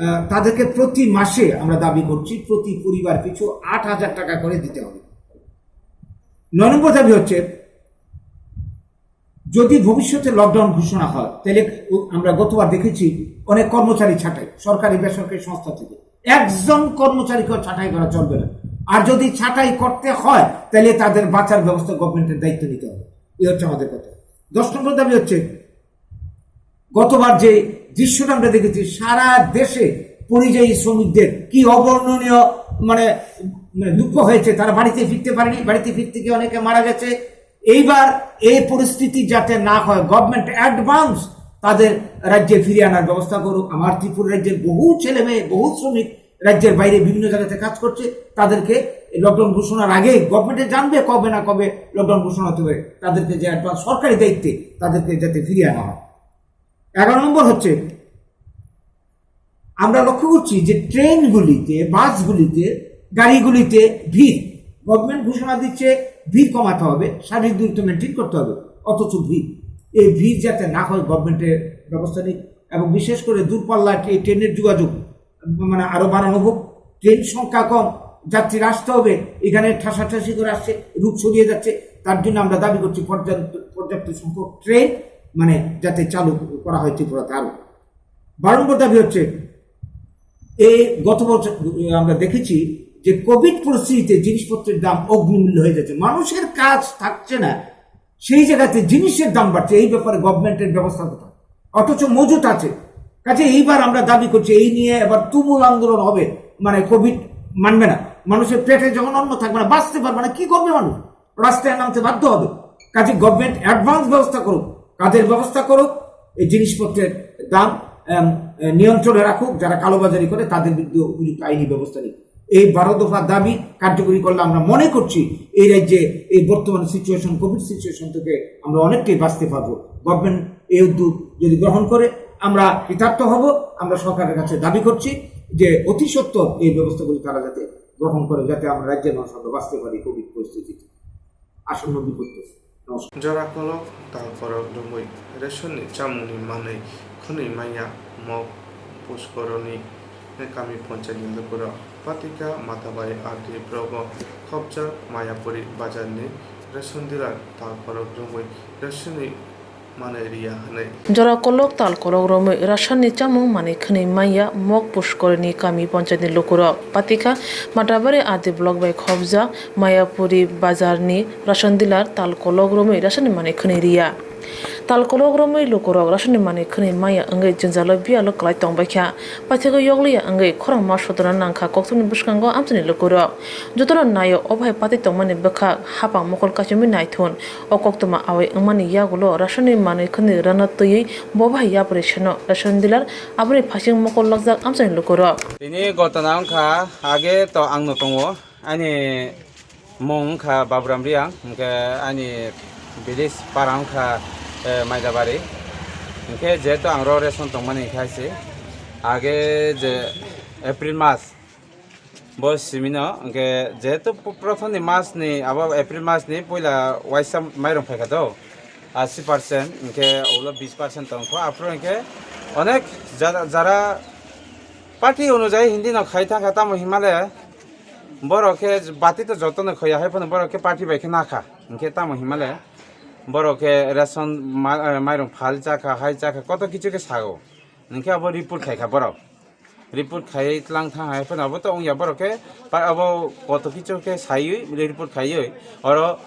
আহ, তাদেরকে প্রতি মাসে আমরা দাবি করছি প্রতি পরিবার পিছু আট হাজার টাকা করে দিতে হবে। নয় নম্বর দাবি হচ্ছে, যদি ভবিষ্যতে লকডাউন ঘোষণা হয়, তাহলে আমরা গতবার দেখেছি অনেক কর্মচারী ছাঁটাই, সরকারি বেসরকারি সংস্থা থেকে একজন কর্মচারীকেও ছাঁটাই করা চলবে না। আর যদি ছাঁটাই করতে হয়, তাহলে তাদের বাঁচার ব্যবস্থা গভর্নমেন্টের দায়িত্ব নিতে হবে। এই হচ্ছে আমাদের কথা। দশ নম্বর দাবি হচ্ছে, গতবার যে দৃশ্যটা আমরা দেখেছি, সারা দেশে পরিযায়ী শ্রমিকদের কি অবর্ণনীয়, মানে, মানে, দুঃখ হয়েছে, তারা বাড়িতে ফিরতে পারেনি, বাড়িতে ফিরতে গিয়ে অনেকে মারা গেছে। এইবার এই পরিস্থিতি যাতে না হয়, গভর্নমেন্ট অ্যাডভান্স তাদের রাজ্যে ফিরিয়ে আনার ব্যবস্থা করুক। আমার ত্রিপুরা রাজ্যের বহু ছেলে মেয়ে, বহু শ্রমিক রাজ্যের বাইরে বিভিন্ন জায়গাতে কাজ করছে, তাদেরকে লকডাউন ঘোষণার আগে গভর্নমেন্টে জানবে কবে না কবে লকডাউন ঘোষণা হতে পারে, তাদেরকে যে অ্যাডভান্স সরকারি দায়িত্বে তাদেরকে যাতে ফিরিয়ে আনা হয়। এগারো নম্বর হচ্ছে, আমরা লক্ষ্য করছি যে ট্রেনগুলিতে, বাসগুলিতে, গাড়িগুলিতে ভিড়, গভর্নমেন্ট ঘোষণা দিচ্ছে ভিড় কমাতে হবে, শারীরিক দূরত্ব মেনটেন করতে হবে, অথচ ভিড়, এই ভিড় যাতে না হয় গভর্নমেন্টের ব্যবস্থা নিক। এবং বিশেষ করে দূরপাল্লা ট্রে-, ট্রেনের যোগাযোগ মানে আরো বাড়ানো হোক, ট্রেন সংখ্যা কম, যাত্রীরা আসতে হবে, এখানে ঠাসাঠাসি করে আসছে, রোগ ছড়িয়ে যাচ্ছে। তার জন্য আমরা দাবি করছি পর্যাপ্ত পর্যাপ্ত সংখ্যক ট্রেন মানে যাতে চালু করা হয় ত্রিপুরাতে আরো। বারো নম্বর দাবি হচ্ছে, এই গত বছর আমরা দেখেছি যে কোভিড পরিস্থিতিতে জিনিসপত্রের দাম অগ্নিমূল্য হয়ে যাচ্ছে, মানুষের কাজ থাকছে না, সেই জায়গাতে জিনিসের দাম বাড়ছে, এই ব্যাপারে গভর্নমেন্টের ব্যবস্থা কোথায়? অথচ মজুত আছে। কাজে এইবার আমরা দাবি করছি, এই নিয়ে এবার তুমুল আন্দোলন হবে, মানে কোভিড মানবে না, মানুষের পেটে যখন অন্ন থাকবে না, বাঁচতে পারবে না, কি করবে মানুষ? রাস্তায় নামতে বাধ্য হবে। কাজে গভর্নমেন্ট অ্যাডভান্স ব্যবস্থা করুক, কাজের ব্যবস্থা করুক, এই জিনিসপত্রের দাম, এম, এ, নিয়ন্ত্রণে রাখুক, যারা কালোবাজারি করে তাদের বিরুদ্ধে উপযুক্ত আইনি ব্যবস্থা নিক। এই বারো দফা দাবি কার্যকরী করলে আমরা মনে করছি এই রাজ্যে এই বর্তমান সিচুয়েশন, কোভিড সিচুয়েশন থেকে আমরা অনেকটাই বাঁচতে পারবো। গভর্নমেন্ট এই উদ্যোগ যদি গ্রহণ করে আমরা কৃতার্থ হব। আমরা সরকারের কাছে দাবি করছি যে অতি সত্বর এই ব্যবস্থাগুলি তারা যাতে গ্রহণ করে, যাতে আমরা রাজ্যের মানুষ আমরা বাঁচতে পারি কোভিড পরিস্থিতিতে। আসন্ন বিপদ থেকে। নমস্কার। Jora kolok tal korok romwi, ration ni chamung ni manwi khwnwi manya mok puskoro ni kami ponchayat ni lukurok. Patika Matabari R D block o khopjak Mayapuri bazar ni ration dealer tal korok romwi ration ni manwi riya hwnwi. Jora kolok tal korok romwi ration ni chamung manwi khwnwi manya mok puskoro ni kami ponchayat ni lukurok. Patika Matabari R D block bai khopjak Mayapuri bazar ni ration dealer tal kolok romwi ration ni manwi khwnwi riya. Tal kolok romwi lukurok ration ni manwi khwnwi manya wngwi jwngjalo biyalo kwlai tongbaikha. Paithakgo yokliya wngwi khorang ma sotona nangkha kokthumni bwskango amchaini lukurok. Jotono naio obo hai patwi tongmani bwkhak hapang mokol kaichomwi naithun. O koktwma awai wngmani yagulo ration ni manwi khwnwi rwna twiwi bo bai yapri seno ration dealer aboni phaising mokol lokjak amchaini lukurok. Tini gotona wngkha, age to angno tongo, ani mung wngkha Baburam Riang, hwnkhe ani village para wngkha, eh, Maidabari. Hwnkhe jehetu ang ro ration tongmani hwnkhe hai se, age je April mas, bo simino, hwnkhe jehetu pr-, prothomni masni, abo April masni puila waisa mairung phaikha to, asi percent, hwnkhe ulo bis percent tongkho, aphuru hwnkhe onek jara, jara party onujai hindi no khai thangkha, tamo himale borok khe bati to jotono khoya, hai phano borok khe party bai khe nakha, hwnkhe tamo himale borok khe ration ma-, mairung phal chakha, hai chakha, koto kichu khe sago, hwnkhe abo report khaikha borok. Report khaiwi tlang thang hai phano abo to wngya borok khe, pa-, abo koto kichu khe saiwi report khaiwi oro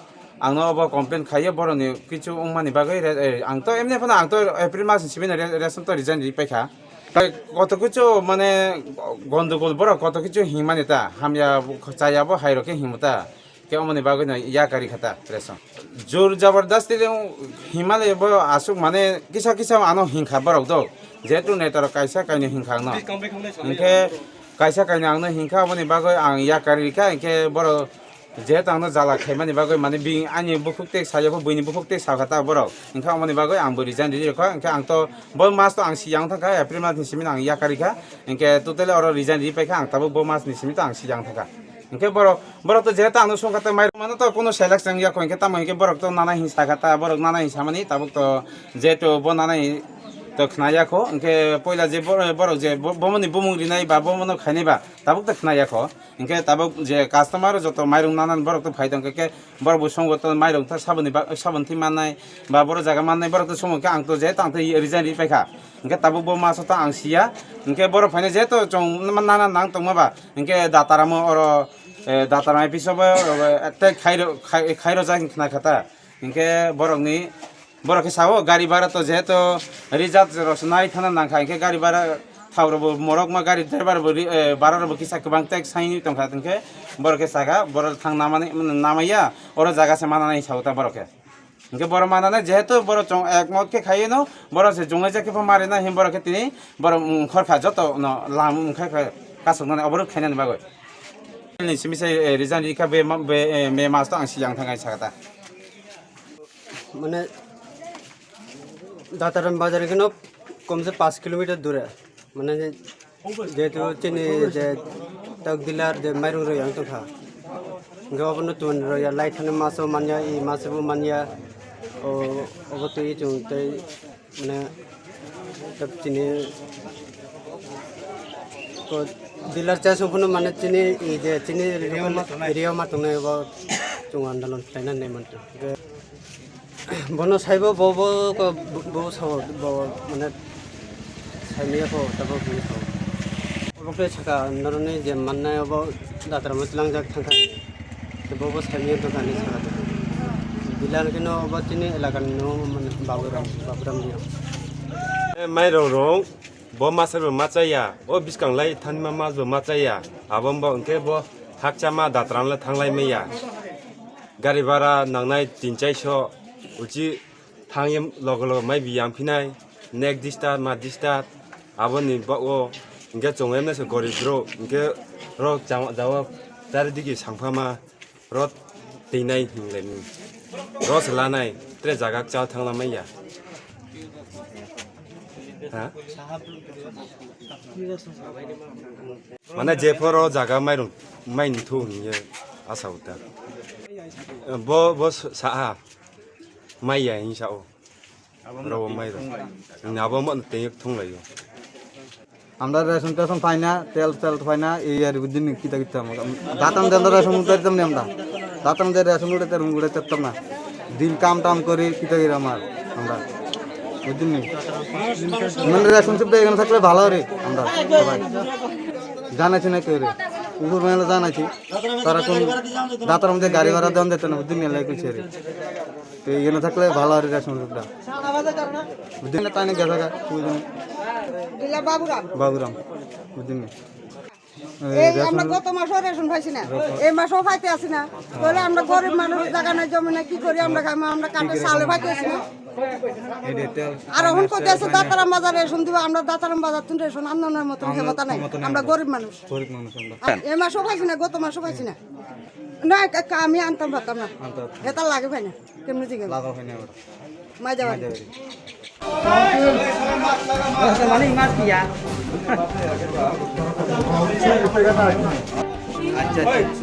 angno abo complain khaiwi borokni kichu wngmani bagwi re-, eh, ang to emni phano ang to April mas ni simi no re-, ration to resign ri paikha. Tai koto kichu mane gondogol borok koto kichu himani ta hamya chaya bo hai rok khe himo ta. Khe omoni bagwi no yakari kha ta ration. Jor jabardasti le himale bo aswk mane kisa kisa ano hinkha borok do. Jehetu neta rok kaisa kainwi hinkha ano. Hinkhe kaisa kainwi angno hinkha, omoni bagwi ang yakari rikha, hinkhe borok jehetu angno jala khaimani bagwi mane bini ani bukhuk tei saya pho buini bukhuk tei sakha ta borok. Hinkhe omoni bagwi ang bo resign rikha, hinkhe ang to bo mas to ang siyang thangkha, April mas ni simi ang yakari kha. Hinkhe totally oro resign ri paikha, ang tabuk bo mas ni simi to ang siyang thangkha. Hinkhe borok, borok to jehetu ano songkha ta mai mano to kuno selek chang yakho, hinkhe tamo hinkhe borok to nana hin sakha ta, borok nana hin samani tabuk to jehetu bo nana hin to khna yakho, hinkhe poila je bor-, borok je bo-, bomoni bumung rinai ba bomono khainai ba tabuk to khna yakho, hinkhe tabuk je customer joto mairung nana borok to phai tongkha khe borok bo songo to mairung ta saboni ba, sabon thwi mannai ba borok jaga mannai borok to songo khe ang to jehetu ang to resign ri paikha. Hinkhe tabuk bo maso to ang siya. Hinkhe borok phaina jeto chwng nana nang tongma ba. Hinkhe dataramo oro, eh, dataramo episode bo, eh, tei khairo, khai-, khairo jak khna kha ta. Hinkhe borokni, borok khe sao gari bhara to jeto reserve rok se nai thana nang kha. Hinkhe gari bhara thao rok bo morok ma gari driver bo ri-, eh, bhara rok bo kisa kwbang tek sai tong kha. Hinkhe borok khe saka borok thang namani, namaiya oro jaga se mana nai sao ta borok khe. Hinkhe borok manana jehetu borok chwng ekmot khe khaiyeno, borok se chwngwi jakhe pho marina hin borok khe tini borok wngkhor kha joto no lam wngkha kha kasuknani oborok khainani bagwi. Ni simi se, eh, resign rikha be ma-, be, eh, May mas to ang siyang thangwi sakha ta. Mane Dataram bazar kheno komse paanch kilometer dure. Mane jehetu chini je tak dealer je mairung rwi ang tongkha. Hinkhe obono tun rwi ya lai thani maso manya, i maso bo manya. O, obo twi chwng tei mane tak chini ko dealer cha song phano mane chini i je chini area ma tongnai obo chwng andolon khlaina hinwi mantong. Bono saibo bo, bo, bo, bo sao, bo, mane, saimaya kho, tabo bini sao. Obo khe saka, noroni je mannai obo dataramo tlangjak thangkha. Bo, bo saimaya tongkha hinwi saka. Dealer kheno obo chini elakani no, mane, Baburam, Baburam ni. Mairong rong, bo masa bo machaya, o biskang lai thanima mas bo machaya, abo bo hwnkhe bo hakchama dataram le thanglai maya. Gari bhara nangnai tin chaiso, uchi thangye logo logo mai biyang phinai, nek disturb, ma disturb, aboni bago hinkhe chwng emne se gorib bro, hinkhe rok jawa, jawa charidigi sangphama, rot teinai hinglai ni, rot se lanai, tre jaga chal thangla maya. Ha? Mane jephoro jaga mairung maini thu hinye asa uta. Bo, bo sa-, saha maiya hinsa o. Robo mairung. Abo mo tengek thunglaio. Amda ration tation paina, tel tel paina, ei ari budin kita kita. Datam del ration utai tam ni amda. Datam del ration utai tam utai tam na. Din kam tam kori kita kira mar. Amda. Budin ni. Mane ration sub dai gan thakle bhalo re. Amda. Janai chi na kere. Ubur mela janai chi. Tara kun datar mode gari bhara don dete na budin ni lai kuchhe re. Te yeno thakle bhalo re ration sub da. Budin na tani gasa ga. Budin. Dila Baburam. Baburam. Budin ni. এই আমরা গত মাসও রেশন পাইছি না, এই মাসও পাইতে আছি না। তাহলে আমরা গরিব মানুষ, জায়গা নাই, জমি নাই, কি করি আমরা খাবো? আমরা কাঠে চালে পাইতে আছি না। আর এখন কইতে আছে দাতারাম বাজার রেশন দিব, আমরা দাতারাম বাজার তুমি রেশন আন্দোলনের মতন ক্ষমতা নাই। আমরা গরিব মানুষ। গরিব মানুষ আমরা। এই মাসও পাইছি না, গত মাসও পাইছি না। না, আমি আনতাম পারতাম না। এটা লাগে পাই না। কেমনে জিজ্ঞেস? লাগাও হয় না ওরা। মাঝামাঝি। মাঝামাঝি। আচ্ছা, আচ্ছা।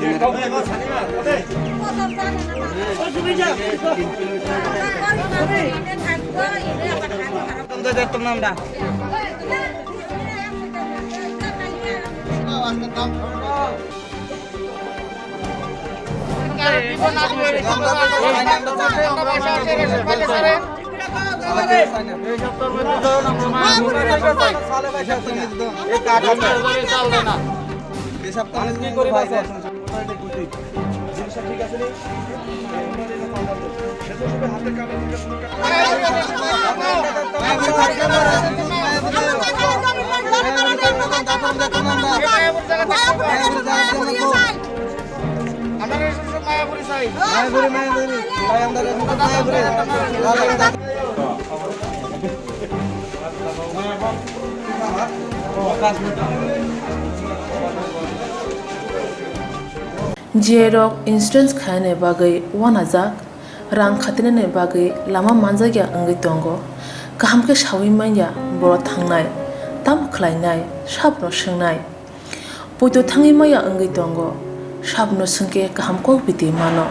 আমরা। Jiyai rok insurance khainani bagwi uanajak, rang khatinani bagwi lama manjakya wngwi tongo. Kaham khe saui manya borok thangnai, tamo khlainai, sabono swngnai. Poito thangwi maya wngwi tongo, sabono swngkhe kaham kok biti mano.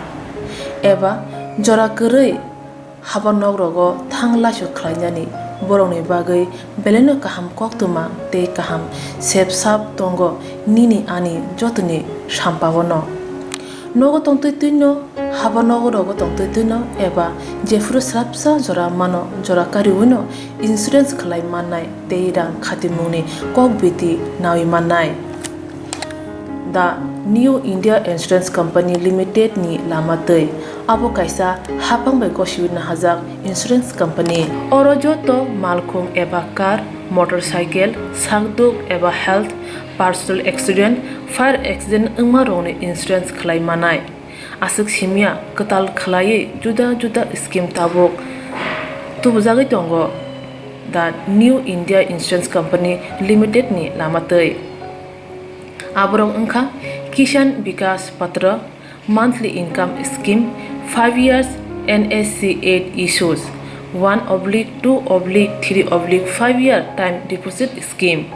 Eba jora kwrwi haba nok rogo thang laisu khlainani borokni bagwi belaino kaham koktwma tei kaham sep sap tongo nini ani jotoni sampao no. Nogo tongtwi twino, haba nogo rogo tongtwi twino eba jephuru swrapsa jora mano, jora kariwino insurance khlai mannai tei rang khatimungni kok biti naui mannai. The New India Insurance Company Limited ni lama twi. Abo kaisa haphang bai gosiwi nahajak insurance company. Oro joto malkhung eba car, motorcycle, sakduk eba health, personal accident, fire accident wngma rokni insurance khlai manai. Aswk simya kwtal khlaiwi juda juda scheme tabuk tubujagwi tongo The New India Insurance Company Limited ni lama twi. Aborok wngkha Kisan Vikas Patra, monthly income scheme, five years N S C eight issues, one oblique two oblique three oblique five year time deposit scheme.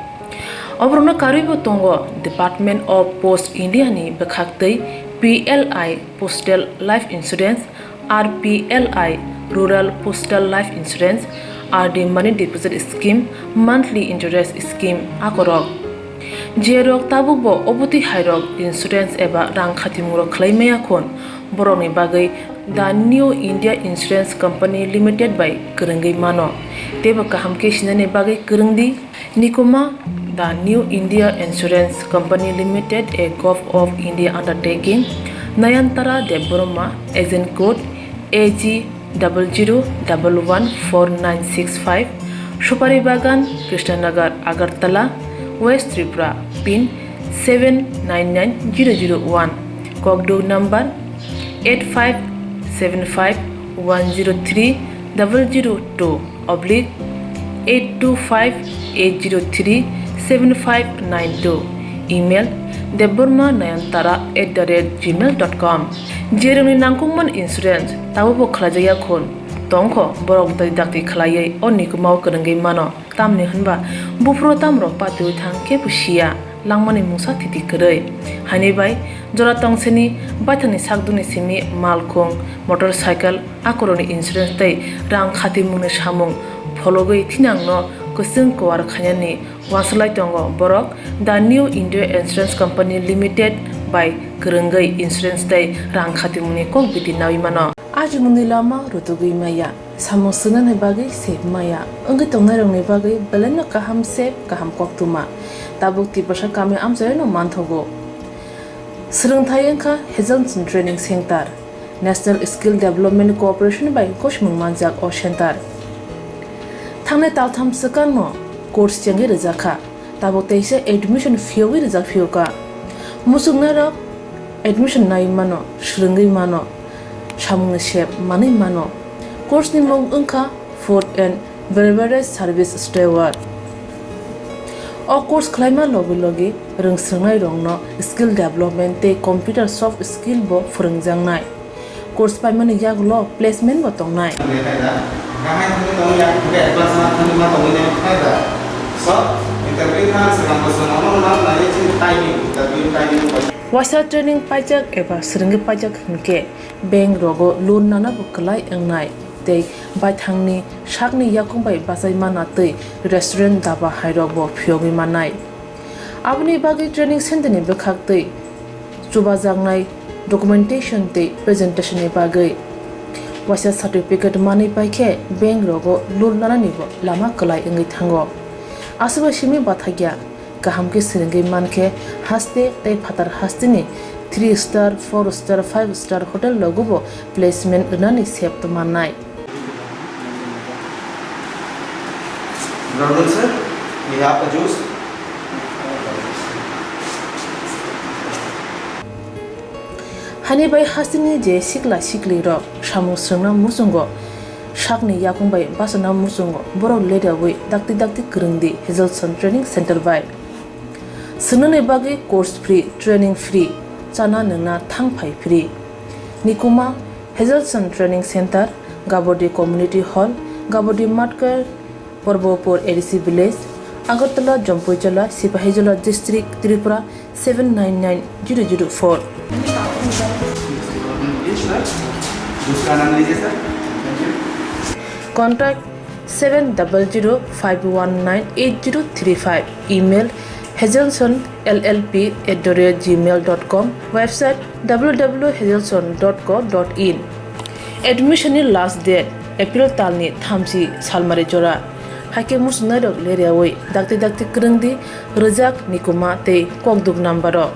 Oborokno karwibo tongo Department of Post India ni bwkhaktwi P L I Postal Life Insurance, R P L I Rural Postal Life Insurance, R D Money Deposit Scheme, Monthly Interest Scheme akorok. Jerok tabukbo obotwi hairok insurance eba rang khatimung rok khlai maya khun, borokni bagwi The New India Insurance Company Limited bai kwrwngwi mano. Teibo kaham khe sinani bagwi kwrwng di. Nikuma, The New India Insurance Company Limited, a Govt of India undertaking, Nayantara Debbarma, agent code A G double zero double one four nine six five, Supari Bagan, Krishnanagar, Agartala, West Tripura, pin seven nine nine zero zero one, kokduk number eight five seven five one zero three double zero two oblique eight two five eight zero three seven five nine two, email debbarma nayantara at the rate gmail dot com. Jerokni nangkukmani insurance tabukbo khlaijakya khun tongkho, borok dai dakti khlaiwi o nikumao kwrwngwi mano. Tamni hwnba buphuru tamrok patiwi thang kebo siya, langmani mungsa thiti kwrwi. Haini bai jora tongseni baithangni sakduni simi malkhung, motorcycle, akorokni insurance tei rang khatimungni samung phologwi thinangno kwchwng kuar khainani uansuk lai tongo borok The New India Insurance Company Limited bai kwrwngwi insurance tei rang khatimungni kok biti naui mano. Achimungni lama rutugwi maya, samung swngnani bagwi sep maya, wngwi tongnairokni bagwi belaino kaham sep, kaham koktwma. Tabuk Tiprasa kami amchaino manthogo. Swrwngthai wngkha Hazelton Training Center. National Skill Development Corporation bai gosimung manjak o center. Thangnai taltham swkangno course chengwi rwjakha. Tabuk teisa admission phiyogwi rijak phiyokha. Muchungnairok admission naiwi mano, swrwngwi mano, samungni sep manwi mano. Course ni mung wngkha Food and Beverage Service Steward. O course khlaima logi logi rwngswrwngnairokno skill development tei computer soft skill bo phwrwngjaknai. Course paimani yagulo placement bo tongnai. Waisa training paijak eba swrwngwi paijak hwnkhe bank rogo loan nana bo kwlai wngnai tei baithangni sakni yakung bai bachai mana tei restaurant, daba hairok bo phiyogwi mannai. Aboni bagwi training center ni bwkhak tei chubajaknai documentation tei presentation ni bagwi waisa certificate manwi paikhe bank rogo loan nanani bo lama kwlai wngwi thango. Aswkbai simi bathakya kaham khe swrwngwi mankhe haste tei phatar hasteni three star, four star, five star hotel rogo bo placement rwnani sep mannai. Good afternoon, sir. We have a juice. Ani bai hasteni je sikla siklirok samung swrwngna muchungo, sakni yakung bai bachana muchungo borok leriawi dakti dakti kwrwngdi Hazelson Training Center bai. Swngnani bagwi course free, training free, chana nwngna thang phai free. Nikuma Hazelson Training Center, Gabodi Community Hall, Gabodi Matkar, Porbopur A D C Village, Agartala, Jompuijala, Sipahijola District, Tripura seven nine nine zero zero four. Contact seven double zero five one nine eight zero three five. Email hazelson L L P at the rate gmail dot com. Website W W W hazelson dot co dot in. Admission ni last date April talni thamchi salmari jora. Haikhe muchungnairok leriawi dakti dakti kwrwngdi rwjak, nikuma tei kokduk number o.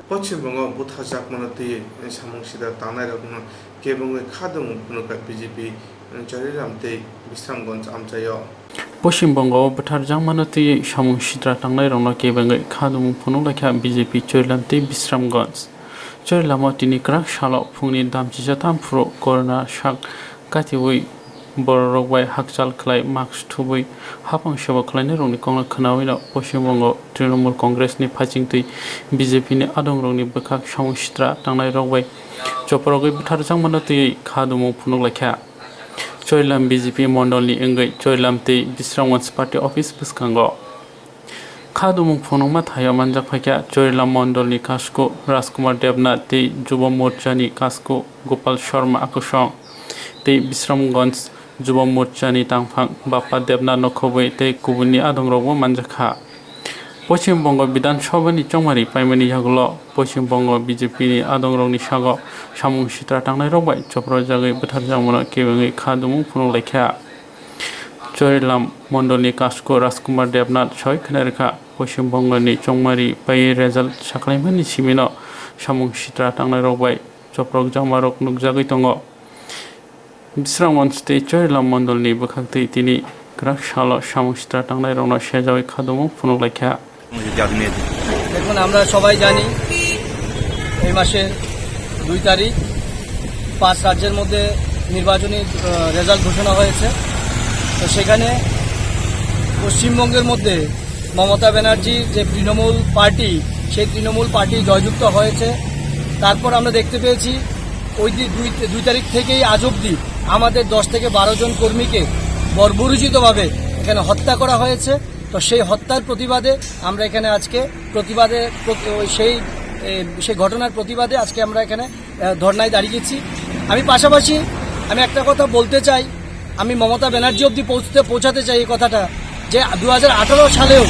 Poschim Bongo butharjakmano twiwi samung sida tangnairokno kebengwi khadumung phunukha B J P Chorilam tei Bisramganj amchaio. Poschim Bongo o butharjakmano twiwi samung sitra tangnairokno kebengwi khadumung phunuklaikha B J P Chorilam tei Bisramganj. Chorilamo tini kwrak salo phungni damchisa tam phuru corona sak katiwi bororok bai hakchal khlai mask thubui hapang sebo khlainairokni kokno khwnawino Poschim Bongo Trinamool Congress ni phaichingtwi B J P ni adongrokni bwkhak samung sitra tangnairok bai chopropgwi butharjakmano twiwi khadumung phunuklaikha. Chorilam B J P mondolni wngwi Chorilam tei Bisramganj party office bwskango. Khadumung phunukma thaio manjak phaikha Chorilam mondolni kasku Rajkumar Debnath tei Jubo Morchani kasku Gopal Sharma akusong tei Bisramganj Jubo Morchani tangphang Bappa Debnath no khobwi tei kubunni adongrokbo manjakha. Poschim Bongo Bidhan Sabha ni chongmari paimani yagulo Poschim Bongo B J P ni adongrokni sago samung sitra tangnairok bai chopropjagwi butharjakmano kebengwi khadumung phunuklaikha. Chorilam mondolni kasku Rajkumar Debnath soi khwnairwkha, Poschim Bongoni chongmari paiwi result saklaimani simino samung sitra tangnairok bai chopropjakmarok nukjagwi tongo. Bisramganj tei Chorilam mondolni bwkhaktwi tini kwrak salo samung sitra tangnairokno sejawi khadumung phunuklaikha. দেখুন, আমরা সবাই জানি এই মাসের দুই তারিখ পাঁচ রাজ্যের মধ্যে নির্বাচনী, আহ, রেজাল্ট ঘোষণা হয়েছে। তো সেখানে পশ্চিমবঙ্গের মধ্যে মমতা ব্যানার্জির যে তৃণমূল পার্টি, সেই তৃণমূল পার্টি জয়যুক্ত হয়েছে। তারপর আমরা দেখতে পেয়েছি ওই দি-, দুই, দুই তারিখ থেকেই আজ অবধি আমাদের দশ থেকে বারো জন কর্মীকে বর্বরোচিতভাবে এখানে হত্যা করা হয়েছে। তো সেই হত্যার প্রতিবাদে আমরা এখানে আজকে প্রতিবাদে, প্রতি-, ওই সেই, এ, সেই ঘটনার প্রতিবাদে আজকে আমরা এখানে, আহ, ধর্নায় দাঁড়িয়েছি। আমি পাশাপাশি আমি একটা কথা বলতে চাই, আমি মমতা ব্যানার্জি অবধি পৌঁছতে, পৌঁছাতে চাই এই কথাটা, যে দু হাজার আঠারো সালেও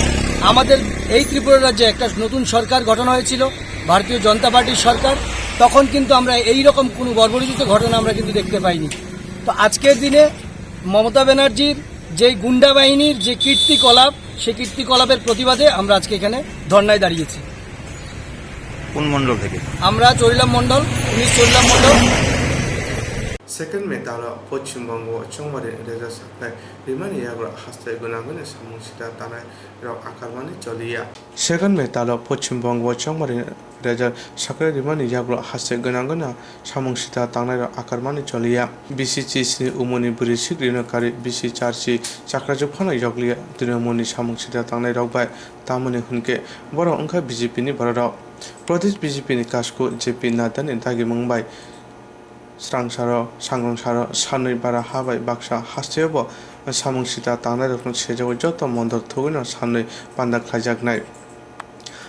আমাদের এই ত্রিপুরা রাজ্যে একটা নতুন সরকার গঠন হয়েছিল, ভারতীয় জনতা পার্টির সরকার। তখন কিন্তু আমরা এই রকম কোনো বর্বরোচিত ঘটনা আমরা কিন্তু দেখতে পাইনি। তো আজকের দিনে মমতা ব্যানার্জির যেই গুন্ডা বাহিনীর যে কীর্তিকলাপ, সেই কীর্তিকলাপের প্রতিবাদে আমরা আজকে এখানে ধর্নায় দাঁড়িয়েছি। কোন মণ্ডল থেকে? আমরা চরিলাম মণ্ডল, উনিশ চরিলাম মণ্ডল। Second May talo Poschim Bongo chongmari rejak saklai rimani yagra haste gwnangwi samung sita tanai rok akarmani choliya. Second May talo Poschim Bongo chongmari rejak saklai rimani yagra haste gwnangwi samung sita tangnairok akarmani choliya. B C C sni umuni bwrwi sikrino karwi B C charsi chakrajuk phano yokliya Trinamoolni samung sita tangnairok bai, tamoni hwnkhe borok wngkha B J P ni bororok. Pradesh B J P ni kasku J P Nadda ni dagimung bai srangsaro, sangrongsaro sanwi bara ha bai baksa hasteo bo samung sita tangnairokno sejagwi joto mondol thugwino sanwi panda khlaijaknai.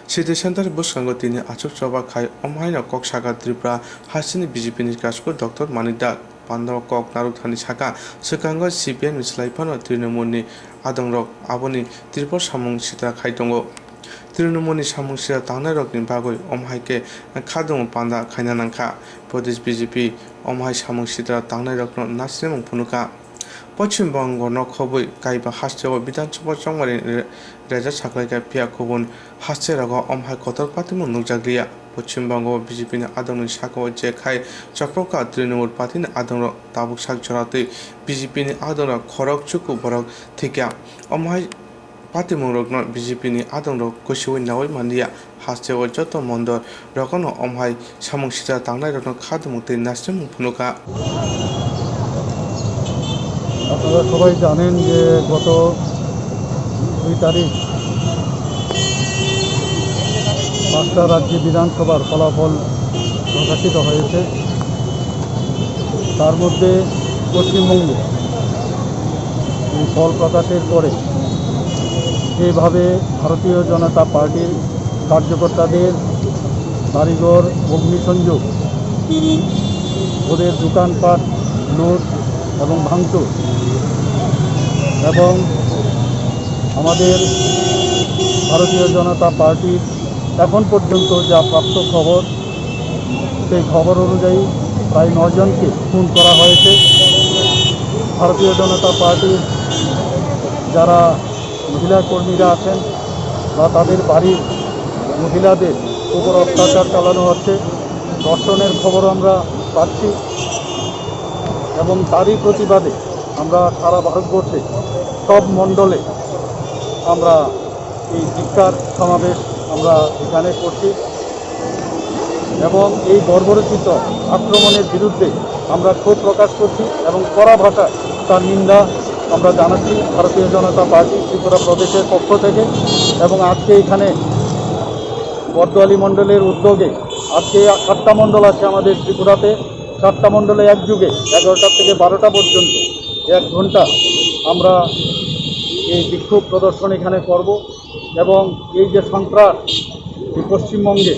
City Center bwskango tini achuk choba khai, omo haino kok saka Tripura hasteni B J P ni kasku Doctor Manik Dha pandao kok narwk thani saka, swkango C P M ni slai phano Trinamool ni adongrok aboni tirpor samung sitra khai tongo. Trinamool ni samung sitra tangnairokni bagwi omo hai khe khadumung panda khaina nangkha. Pradesh B J P omo hai samung sitra tangnairokno nasinimung phunukha. Poschim Bongo no khobwi kaiba hasteo Bidhan Sabha chongmari re-, rejak saklaikha, phiya kubun haste rogo omo hai kotor patimung nukjakliya. Poschim Bongo B J P ni adongni sakao je khai chopropkha Trinamool party ni adongrok tabuk sak jora twi B J P ni adongrok khorok chuku borok thwikha. Omo hai patimungrokno B J P ni adongrok kusiui naui manliya. Hasteo joto mondol rokono omo hai samung sitra tangnairokno khadumung tei naisrwngmung phunukha. আপনারা সবাই জানেন যে গত দুই তারিখ পাঁচটা রাজ্যে বিধানসভার ফলাফল প্রকাশিত হয়েছে। তার মধ্যে পশ্চিমবঙ্গে এই ফল প্রকাশের পরে যেভাবে ভারতীয় জনতা পার্টির কার্যকর্তাদের বাড়িঘর অগ্নিসংযোগ, ওদের দোকানপাট লুট এবং ভাঙচুর, এবং আমাদের ভারতীয় জনতা পার্টির এখন পর্যন্ত যা প্রাপ্ত খবর, সেই খবর অনুযায়ী প্রায় নয় জনকে খুন করা হয়েছে। ভারতীয় জনতা পার্টির যারা মহিলা কর্মীরা আছেন বা তাদের বাড়ির মহিলাদের উপর অত্যাচার চালানো হচ্ছে, ধর্ষণের খবর আমরা পাচ্ছি। এবং তারই প্রতিবাদে আমরা সারা ভারতবর্ষে সব মণ্ডলে আমরা এই ধিক্কার সমাবেশ আমরা এখানে করছি। এবং এই বর্বরোচিত আক্রমণের বিরুদ্ধে আমরা ক্ষোভ প্রকাশ করছি এবং কড়া ভাষায় তার নিন্দা আমরা জানাচ্ছি ভারতীয় জনতা পার্টি ত্রিপুরা প্রদেশের পক্ষ থেকে। এবং আজকে এখানে বর্দোয়ালি মণ্ডলের উদ্যোগে আজকে সাতটা মণ্ডল আছে আমাদের ত্রিপুরাতে, সাতটা মণ্ডলে একযোগে এগারোটা থেকে বারোটা পর্যন্ত এক ঘন্টা আমরা এই বিক্ষোভ প্রদর্শন এখানে করব। এবং এই যে সন্ত্রাস, এই পশ্চিমবঙ্গে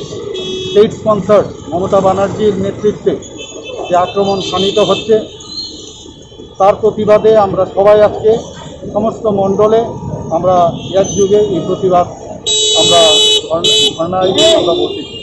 স্টেট স্পন্সর্ড মমতা ব্যানার্জির নেতৃত্বে যে আক্রমণ শানিত হচ্ছে, তার প্রতিবাদে আমরা সবাই আজকে সমস্ত মণ্ডলে আমরা একযোগে এই প্রতিবাদ আমরা ধর্ণ-, ধর্ণায় আমরা বসেছি।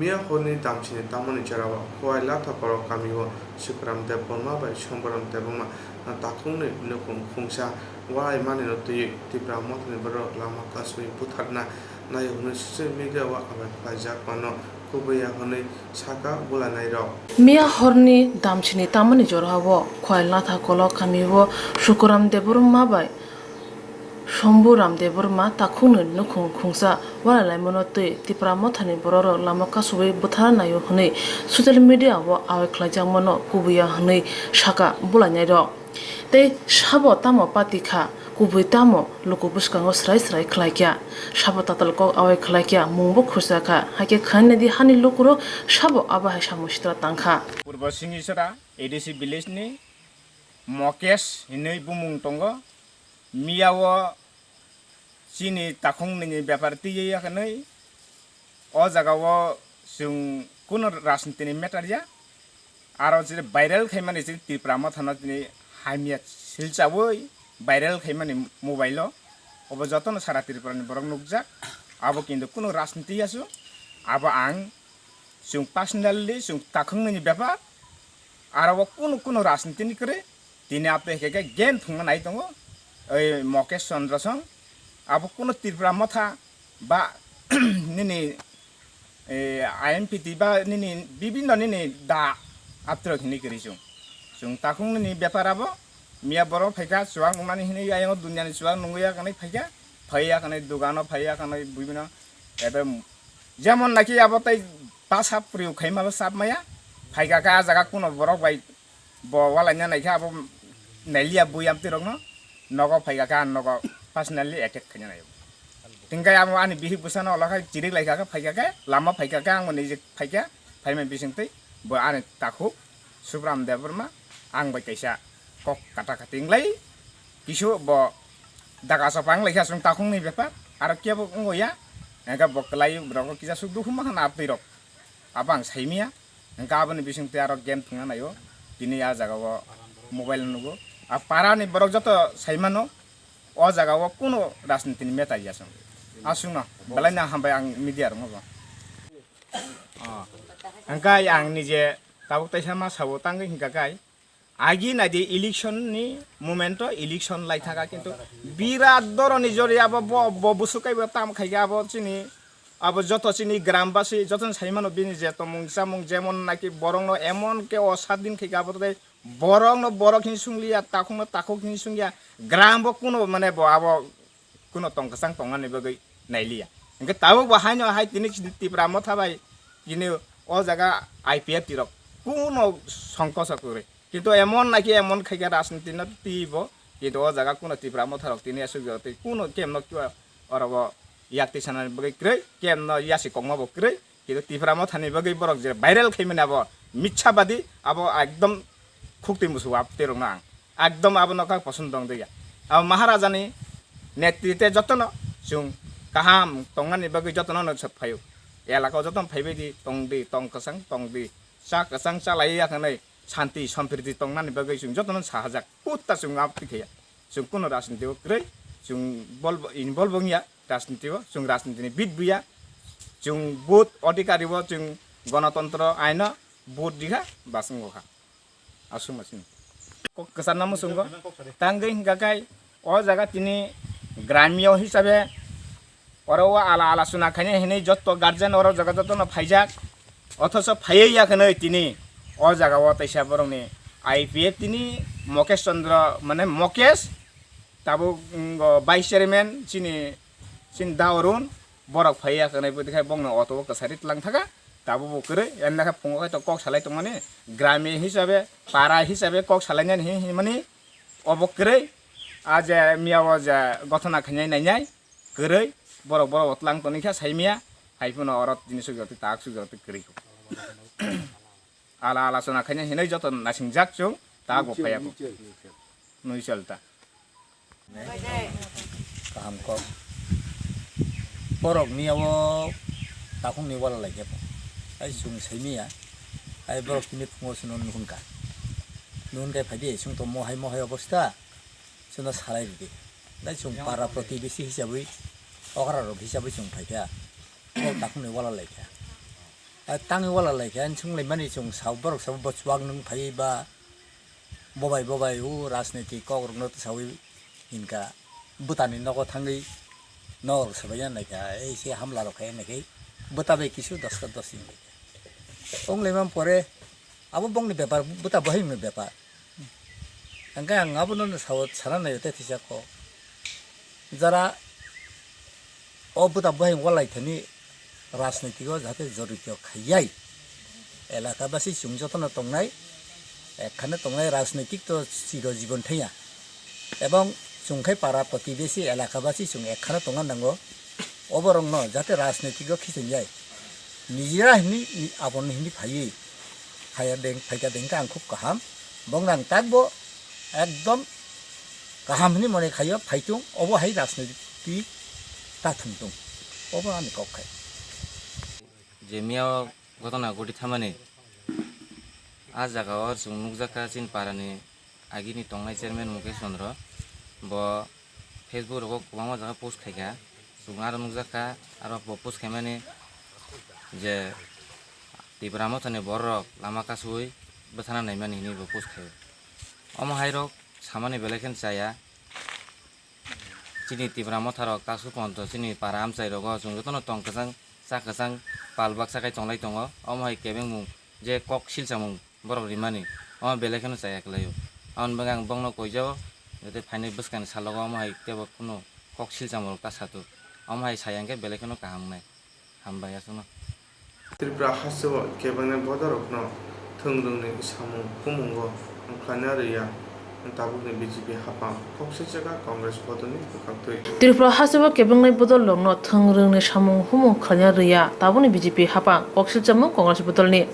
Miya horni damchini tamoni jorao Khowai Latha Kolok kamio Sukuram Debbarma bai Somboram Debbarma takhukni nukhung khungsa walai manwino twiwi Tipra Mothani borok lama kasui butharna naio hwnwi social media o abai khlaijak mano, kubui ya hwnwi saka bulainairok. Miya horni damchini tamoni jorao Khowai Latha Kolok kamio Sukuram Debbarma bai Somboram Debbarma takhukni nukhung khungsa walailaimano twi Tipra Mothani bororok lama kasui butharna naio hwnwi social media o abai khlaijakmano kubui ya hwnwi saka bulainairok. Tei sabo tamo pati kha, kubui tamo luku bwskango srai srai khlai kha. Sabo tatal kok abai khlai kha, mungbo khursa kha. Hakhe khainadi hani lukurok sabo abo hai samung sitra tang kha. Purbo Singisora A D C village ni Mokesh hinwi bumung tongo. Miya o chini takhuknwini bepar twiwi ya hwnwi o jaga o chwng kunu rajniti ni matter ya. Aro je viral khaimani chini Tipra Mothano tini hamya silchawi viral khaimani mobile o. Obo jotono sara Tripura ni borok nukjak. Abo kintu kunu rajniti ya chwng. Abo ang chwng personally chwng takhuknwini bepar. Aro o kunu kunu rajniti ni kwrwi. Tini ape khe khe game thwngna nai tongo, oi Mukesh Chandra song. Abo kuno Tripura Motha ba nini, eh, I M P T ba nini bibinno nini da atrok hini kwrwi chwng. Chwng takhuk nini bepar abo miya borok phaikha chuwak nungnani hini ayang o duniani chuwak nungwi ya kanai phaikha, phaiya kanai dugano phaiya kanai bibinno ebe jemon naki abo tei basa prio khaima bo sap maya phaikha khe ah jaga kuno borok bai. Bo walaina naikha abo nailiya bui amtwi rokno nogo phaikha khe ang nogo personally attack khaina naio. Tingkai amo ani bihik bwsano olo khai chirik laikha khe phaikha khe lama phaikha khe ang bo nijik phaikha phaimani bisingtwi bo ani takhuk Subram Debbarma ang bai kaisa kok kata kati wnglai, kisu bo daga sopa wnglai kha chwng takhukni bepar, aro kebo wngo ya, hwnkhe bo kwlai rok kisa suk dukhu ma khana abtwi rok, abo ang saimanya, hwnkhe aboni bisingtwi aro game thwngna naio, tini a jaga o mobile nugo, a para ni borok joto saimano, o jaga o kuno rajniti ni meta ya chwng, aswkno belai no hambai ang media rokno bo. Ah. Hwnkhe ang nije tabuk taisa ma sabo tangwi hwnkha khe, agi naidi election ni moment o election lai thaka, kintu birat boroni jori abo bo, bo busuk kaibo tam khaikhe abo chini, abo joto chini gram basi joto ni saimano bini je tomung chamung jemon naki borokno emon ke o sat din khaikhe abo tei borokno borok hin sungliya, takhukno takhuk hin sungya, gram bo kuno mane bo abo kuno tong kwchang tongnani bagwi nailiya. Hwnkhe tabuk bo haino hai tini Tipra motha bai tini o jaga I P F T rok kuno songkoso kwrwi. Kintu emon naki emon khaikhe rajniti no twi bo, kintu o jaga kuno Tipra motha rok tini aswk jora twi kuno kemno orobo yak twi sanani bagwi kwrwi, kemno yasi kokma bo kwrwi. Kintu Tipra mothani bagwi borok je viral khaimani abo mitsabadi, abo ekdom khuktwi musugo abtwi rokno ang. Ekdom abono kha poson dong dya. Abo Maharajani netrite jotono chwng kaham tongnani bagwi jotono no phaio. Elaka o jotono phaibai di, tong di, tong kwchang tong di. Cha kwchang cha lai ya hwnwi santi sompriti tongnani bagwi chwng jotono sahajak. Kutta chwng abtwi khaya. Chwng kuno rajniti o kwrwi, chwng bol-, involve wngya rajniti o, chwng rajniti ni bit buya, chwng vote adhikari o, chwng gonotontro aino vote rikha, bas wngkha. Aswk ma chini. Kok kwcharna muchungo, tangwi hwnkha khe o jaga tini gramio hisabe oro o ala ala suna khainai hinwi jotto guardian oro jaga jotono phaijak, othoso phaiwi ya khwnwi tini o jaga o teisa borokni I P F tini Mukesh Chandra mane Mukesh tabuk, mm, o vice chairman chini, chini da Arun borok phaiwi ya khwnwi bwtwi khai bongno auto o kwchari tlang thaka tabuk bo kwrwi emna khe phungo khai to kok salai tongmani grami hisabe para hisabe kok salainani hi-, hinmani obo kwrwi a je miya o je gothona khainai nainai kwrwi borok borok o tlang toni kha saimia hai phano oro tini suk jotwi tak suk jotwi kwrwi kho. Ala ala chona khaina hinwi joto nasingjak chwng tak bo phaiya kho. Nui chal ta. Kaham kok. Borok miya o takhuk ni wala lai khe bo. Ai chwng saimia. Ai borok tini phungo chwng nuhun kha. Nuhun khe phaidi chwng to mohai mohai obosta. Chwngno salai rwdi. Tei chwng para protibesi hisabwi, okra rok hisabwi chwng phaikha. Borok takhukni wala laikha. A tangwi wala laikha, chwng laimani chwng sao, borok sao bo chuwak nwng phaiwi ba bobai bobai o rajniti kokrokno twsawi hinkha. Bwtani nogo thangwi nokrok swbaina naikha, ei se hamlarok khai naikhe bwta bai kisu doska dos hinwi. Wng laimani pore abo bongni bepar, bwta bohimni bepar. Hingke ang abono sao sana naio tei thisa kok. Jara o bwta bohim walai thani rajnitiko jahate jorito khaiyai. Elaka basi chwng jotono tongnai, ekhane tongnai rajnitik to chiro jibon thangya. Ebong chwng khai para protibesi elaka basi chwng ekhane tongna nango. Oborokno jahate rajnitiko khiching yai. Nijera hini, ni-, aboni hini phaiwi. Phaiya deng, phaikha dengkha ang khub kaham. Bong rang takbo ekdom kaham hini mone khaio, phaitung, obo hai rajniti ta thwngtung. Obo ani kok khai. Je miya o gotona goti thamani, a jaga o chwng nukjakha chini parani agini tongnai chairman Mukesh Chandra, bo Facebook rogo kwbangma jaga post khaikha, chwng aro nukjakha, aro bo post khaimani je Tipra mothani bororok lama kasui bwthana naimani hinwi bo post khaio. Omo hairok samani belai kheno chaya, chini Tipra motharok kasu ponto chini para amchai rogo chwng jotono tong kwchang cha kwchang pal baksa khai tonglai tongo, omo hai kebengmung je kok silchamung borok rimani, omo belai kheno chaya kwlaio. Aboni bagwi ang bongno koijao, jotoi phainai bwskangni salogo omo hai teibo kheno kok silchamo rok ta satuk. Omo hai saya hwnkhe belai kheno kaham wngnai. Hambai aswkno. Tripura hasteo kebengni bodolrokno thwng rwngni samung humungo wng khlaina rwya. Tabukni B J P hapang kok swijak kha Congress bodolni bwkhaktwi. Tripura hasteo kebengni bodolrokno thwng rwngni samung humung khlaina rwya, tabukni B J P hapang kok swijak kha Congress bodolni.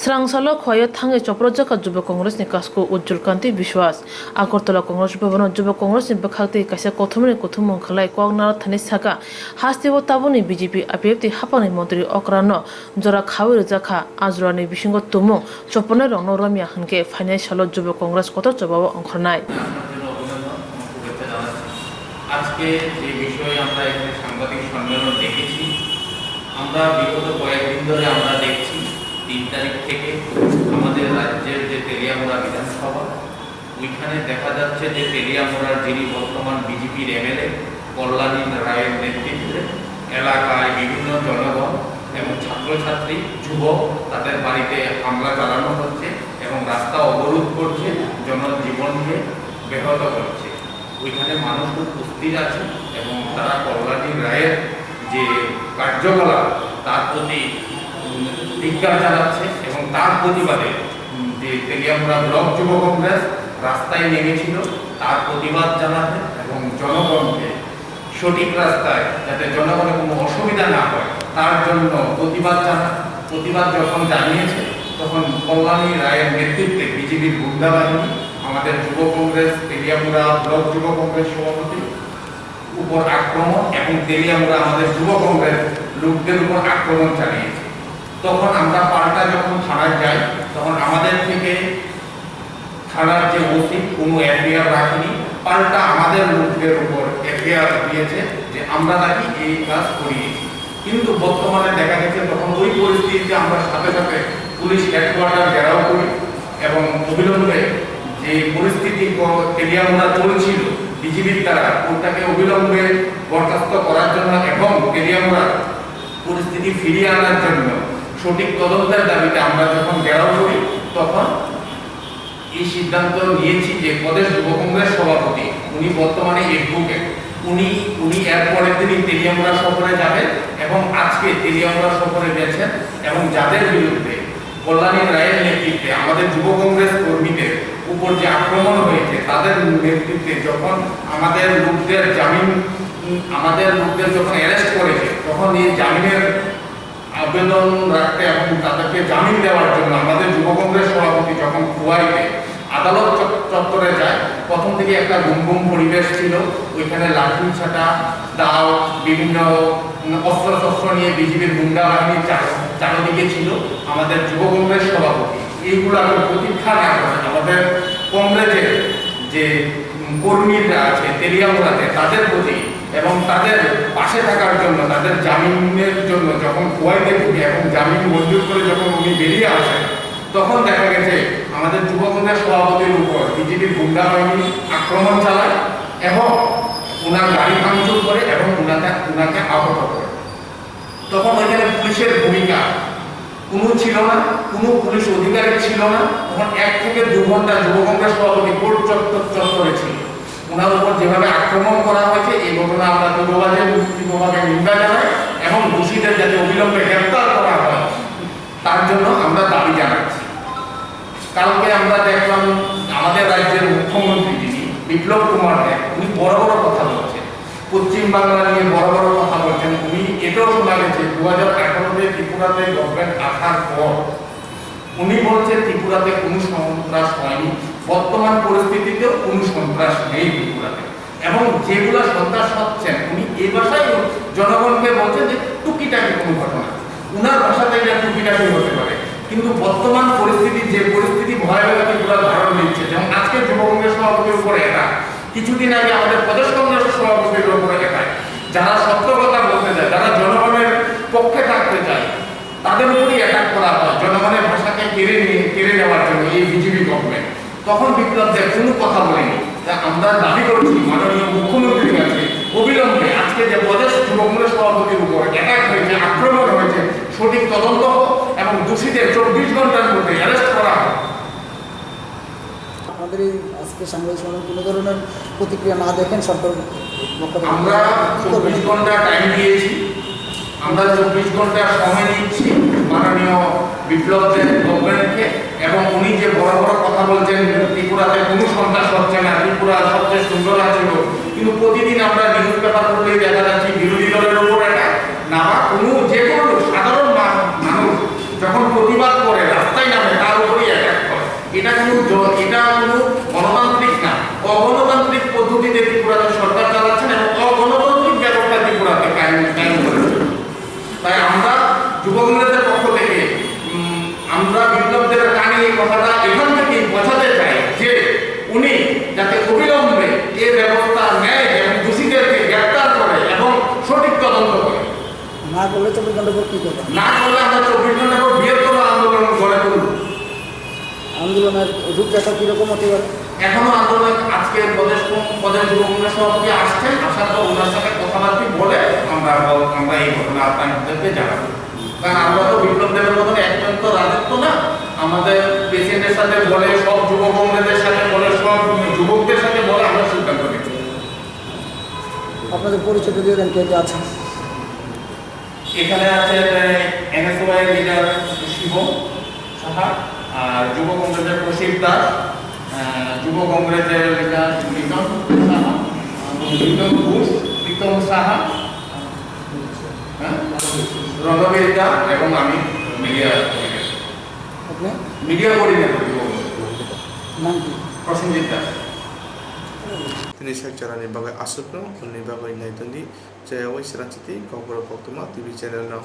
Srang salo Khowai-o thangwi chopropjak kha Jubo Congress ni kasku Ujjwal Kanti Biswas. Agartala Congress Bhavan-o Jubo Congress ni bwkhak twi kaisa kothomani kuthumung khlai kok narwkthani saka hasteo tabukni B J P I P F T haphangni montri okra no jora khaui rijak kha. A jorani bisingo tumung chopronairokno romya hwnkhe phainai salo Jubo Congress kotor chobao ongkhornai. আপনার জন্য অভিনন্দন এবং শুভেচ্ছা জানাচ্ছি। আজকে যে বিষয়ে আমরা এখানে সাংবাদিক সম্মেলন ডেকেছি, আমরা বিগত কয়েকদিন ধরে আমরা দেখছি, তিন তারিখ থেকে আমাদের রাজ্যের যে তেলিয়ামুড়া বিধানসভা, ওইখানে দেখা যাচ্ছে যে তেলিয়ামুড়ার যিনি বর্তমান বিজেপির এমএলএ কল্যাণী রায়ের নেতৃত্বে এলাকায় বিভিন্ন জনগণ এবং ছাত্রছাত্রী, যুবক, তাদের বাড়িতে হামলা চালানো হচ্ছে এবং রাস্তা অবরোধ করছে, জনজীবনকে ব্যাহত করছে। ওইখানে মানুষ খুব অস্থির আছে এবং তারা কল্যাণী রায়ের যে কার্যকলাপ, তার প্রতি, উম, ধিক্কার জানাচ্ছে এবং তার প্রতিবাদে, উম, যে তেলিয়ামুড়া ব্লক যুব কংগ্রেস রাস্তায় নেমেছিল, তার প্রতিবাদ জানাতে এবং জনগণকে সঠিক রাস্তায়, যাতে জনগণের কোনো অসুবিধা না হয়, তার জন্য প্রতিবাদ জানা-, প্রতিবাদ যখন জানিয়েছে, তখন কল্যাণী রায়ের নেতৃত্বে বিজেপির গুন্ডা বাহিনী আমাদের যুব কংগ্রেস, তেলিয়ামুড়া ব্লক যুব কংগ্রেস সভাপতি উপর আক্রমণ এবং তেলিয়ামুড়া আমাদের যুব কংগ্রেস লোকদের উপর আক্রমণ চালিয়েছে। তখন আমরা পাল্টা যখন থানায় যাই, তখন আমাদের থেকে থানার যে ওসি কোনো এফআইআর রাখেনি, পাল্টা আমাদের লোকদের উপর এফআইআর দিয়েছে যে আমরা নাকি এই কাজ করিয়েছি। কিন্তু বর্তমানে দেখা গেছে তখন ওই পরিস্থিতিতে আমরা সাথে সাথে পুলিশ হেডকোয়ার্টার ঘেরাও করি এবং অবিলম্বে যে পরিস্থিতি ক-, তেলিয়ামুড়া চলছিল বিজিবির দ্বারা, ওটাকে অবিলম্বে বরখাস্ত করার জন্য এবং তেলিয়ামুড়ার পরিস্থিতি ফিরিয়ে আনার জন্য সঠিক তদন্তের দাবিতে আমরা যখন ঘেরাও করি, তখন এই সিদ্ধান্ত নিয়েছি যে প্রদেশ যুব কংগ্রেস সভাপতি, উনি বর্তমানে অ্যাডভোকেট, উনি, উনি এর পরের দিনই তেলিয়ামুড়া সফরে যাবেন এবং আজকে তেলিয়ামুড়া সফরে গেছেন এবং যাদের বিরুদ্ধে কল্যাণী রায়ের নেতৃত্বে আমাদের যুব কংগ্রেস কর্মীদের উপর যে আক্রমণ হয়েছে, তাদের নেতৃত্বে যখন আমাদের লোকদের জামিন, উম, আমাদের লোকদের যখন অ্যারেস্ট করেছে, তখন এই জামিনের আবেদন রাখতে এবং তাদেরকে জামিন দেওয়ার জন্য আমাদের যুব কংগ্রেস সভাপতি যখন খোয়াইতে আদালত চত-, চত্বরে যায়, প্রথম দিকে একটা গুমগুম পরিবেশ ছিল। ওইখানে লাঠি চাটা, দাও, বিভিন্ন, উম, অস্ত্রশস্ত্র নিয়ে বিজিবির গুন্ডা বাহিনী চার-, চারদিকে ছিল। আমাদের যুব কংগ্রেস সভাপতি এইগুলো আমি প্রতীক্ষা না করে আমাদের কংগ্রেসের যে, উম, কর্মীরা আছে তেলিয়ামুড়াতে, তাদের প্রতি এবং তাদের পাশে থাকার জন্য, তাদের জামিনের জন্য যখন খোয়াইতে ঢুকে এবং জামিন মঞ্জুর করে যখন উনি বেরিয়ে আসেন, তখন দেখা গেছে আমাদের যুব কংগ্রেস সভাপতির উপর বিজিবির গুন্ডা বাহিনী আক্রমণ চালায় এবং ওনার গাড়ি ভাঙচুর করে এবং ওনাকে, ওনাকে আহত করে। তখন ওইখানে পুলিশের ভূমিকা কোনো ছিল না, কোনো পুলিশ অধিকারী ছিল না। তখন এক থেকে দু ঘন্টা যুব কংগ্রেস সভাপতি কোর্ট চত্বর, চত্বরে ছিল। ওনার উপর যেভাবে আক্রমণ করা হয়েছে, এই ঘটনা আমরা তীব্রভাবে, তীব্রভাবে নিন্দা জানাই এবং দোষীদের যাতে অবিলম্বে গ্রেপ্তার করা হয়, তার জন্য আমরা দাবি জানাচ্ছি। কালকে আমরা দেখলাম আমাদের রাজ্যের মুখ্যমন্ত্রী যিনি, বিপ্লব কুমার দেব, উনি বড় বড় কথা বলছেন, পশ্চিম বাংলা নিয়ে বড় বড় কথা বলছেন। উনি এটাও শোনা গেছে দু হাজার আঠারোতে ত্রিপুরাতে গভর্নমেন্ট আসার পর উনি বলছেন ত্রিপুরাতে কোনো সন্ত্রাস হয়নি, বর্তমান পরিস্থিতিতেও কোনো সন্ত্রাস নেই ত্রিপুরাতে। এবং যেগুলা সন্ত্রাস হচ্ছেন, উনি এই ভাষায় জনগণকে বলছেন যে টুকিটাকি কোনো ঘটনা। উনার ভাষাতে এটা টুকিটাকি হতে পারে, কিন্তু বর্তমান পরিস্থিতি, যে পরিস্থিতি ভয়াবহ ত্রিপুরা ধারণ নিচ্ছে, যেমন আজকে যুব কংগ্রেস সভাপতির উপরে এটা, কিছুদিন আগে আমাদের প্রদেশ কংগ্রেস সভাপতির উপরে এটা, যারা সত্য কথা বলতে চায়, যারা জনগণের পক্ষে থাকতে চায়, তাদের উপরই অ্যাটাক করা হয়, জনগণের ভাষাকে কেড়ে নিয়ে, কেড়ে নেওয়ার জন্য এই বিজেপি গভর্নমেন্ট। তখন বিপ্লব দেব কোনো কথা বলেনি। তা আমরা দাবি করছি মাননীয় মুখ্যমন্ত্রীর কাছে, অবিলম্বে আজকে যে প্রদেশ যুব কংগ্রেস সভাপতির উপর অ্যাটাক হয়েছে, আক্রমণ হয়েছে, সঠিক তদন্ত হোক এবং দোষীদের চব্বিশ ঘন্টার মধ্যে অ্যারেস্ট করা হোক। আপনাদের এই আজকে সাংবাদিক সম্মেলন কোনো ধরনের প্রতিক্রিয়া না দেখেন সরকার পক্ষ থেকে? আমরা কি করবেন? চব্বিশ ঘন্টা টাইম দিয়েছি, আমরা চব্বিশ ঘন্টা সময় দিচ্ছি মাননীয় বিপ্লব দেব গভর্নমেন্টকে, এবং উনি যে বড় বড় কথা বলছেন, ত্রিপুরাতে কোনো সন্ত্রাস হচ্ছে না, ত্রিপুরা সবচেয়ে সুন্দর আছে, কিন্তু প্রতিদিন আমরা নিউজ পেপার পড়লেই দেখা যাচ্ছে বিরোধী দলের উপর অ্যাটাক, না বা কোনো যে কোনো লোক, সাধারণ মা-, মানুষ যখন প্রতিবাদ করে, রাস্তায় এটা কোনো জ-, এটা কোনো গণতান্ত্রিক না, অগণতান্ত্রিক পদ্ধতিতে ত্রিপুরাতে সরকার চালাচ্ছেন এবং অগণতান্ত্রিক ব্যবস্থা ত্রিপুরাতে কায়েম, কায়েম করেছেন। তাই আমরা যুব কংগ্রেসের পক্ষ থেকে, উম, আমরা বিপ্লব দেবের কানে এই কথাটা এখান থেকে পৌঁছাতে চাই যে উনি যাতে অবিলম্বে এ ব্যবস্থা নেয় এবং দোষীদেরকে গ্রেপ্তার করে এবং সঠিক তদন্ত করে। না করলে চব্বিশ ঘন্টা পর কি করবেন? না করলে আমরা চব্বিশ ঘন্টা পর বৃহত্তর আন্দোলন গড়ে তুলব। আন্দোলনের রূপরেখা কিরকম হতে পারে? এখনো আন্দোলন, আজকে প্রদেশ কম-, প্রদেশ যুব কংগ্রেস সভাপতি আসছেন, আসার পর ওনার সাথে কথাবার্তা বলে আমরা, আমরা এই ঘটনা আপনাদেরকে জানাবো। কারণ আমরা তো বিপ্লব দেবের মতন একমাত্র রাজত্ব না, আমাদের প্রেসিডেন্টের সাথে বলে, সব যুব কংগ্রেসের সাথে বলে, সব যুবকদের সাথে বলে আমরা সিদ্ধান্ত নিই। আপনাদের পরিচয় যদি দেন, কে কে আছেন? এখানে আছে এনএসওয়াই লিডার শিবম সাহা, আর যুব কংগ্রেসের প্রসিদ দাস, আহ, যুব কংগ্রেসের লিডার লিটন সাহা, লিটন ঘোষ, প্রীতম সাহা, হ্যাঁ? রণবীর দা এবং আমি মিডিয়া কোঅর্ডিনেটর। আপনি? মিডিয়া কোঅর্ডিনেটর যুব কংগ্রেস। নাম কি? প্রসেনজিৎ Das. Tini sakcharani bagwi aswkno hwnwi bagwi nai tongdi, chayawui srangchiti Kokborok Koktwma T V channel no.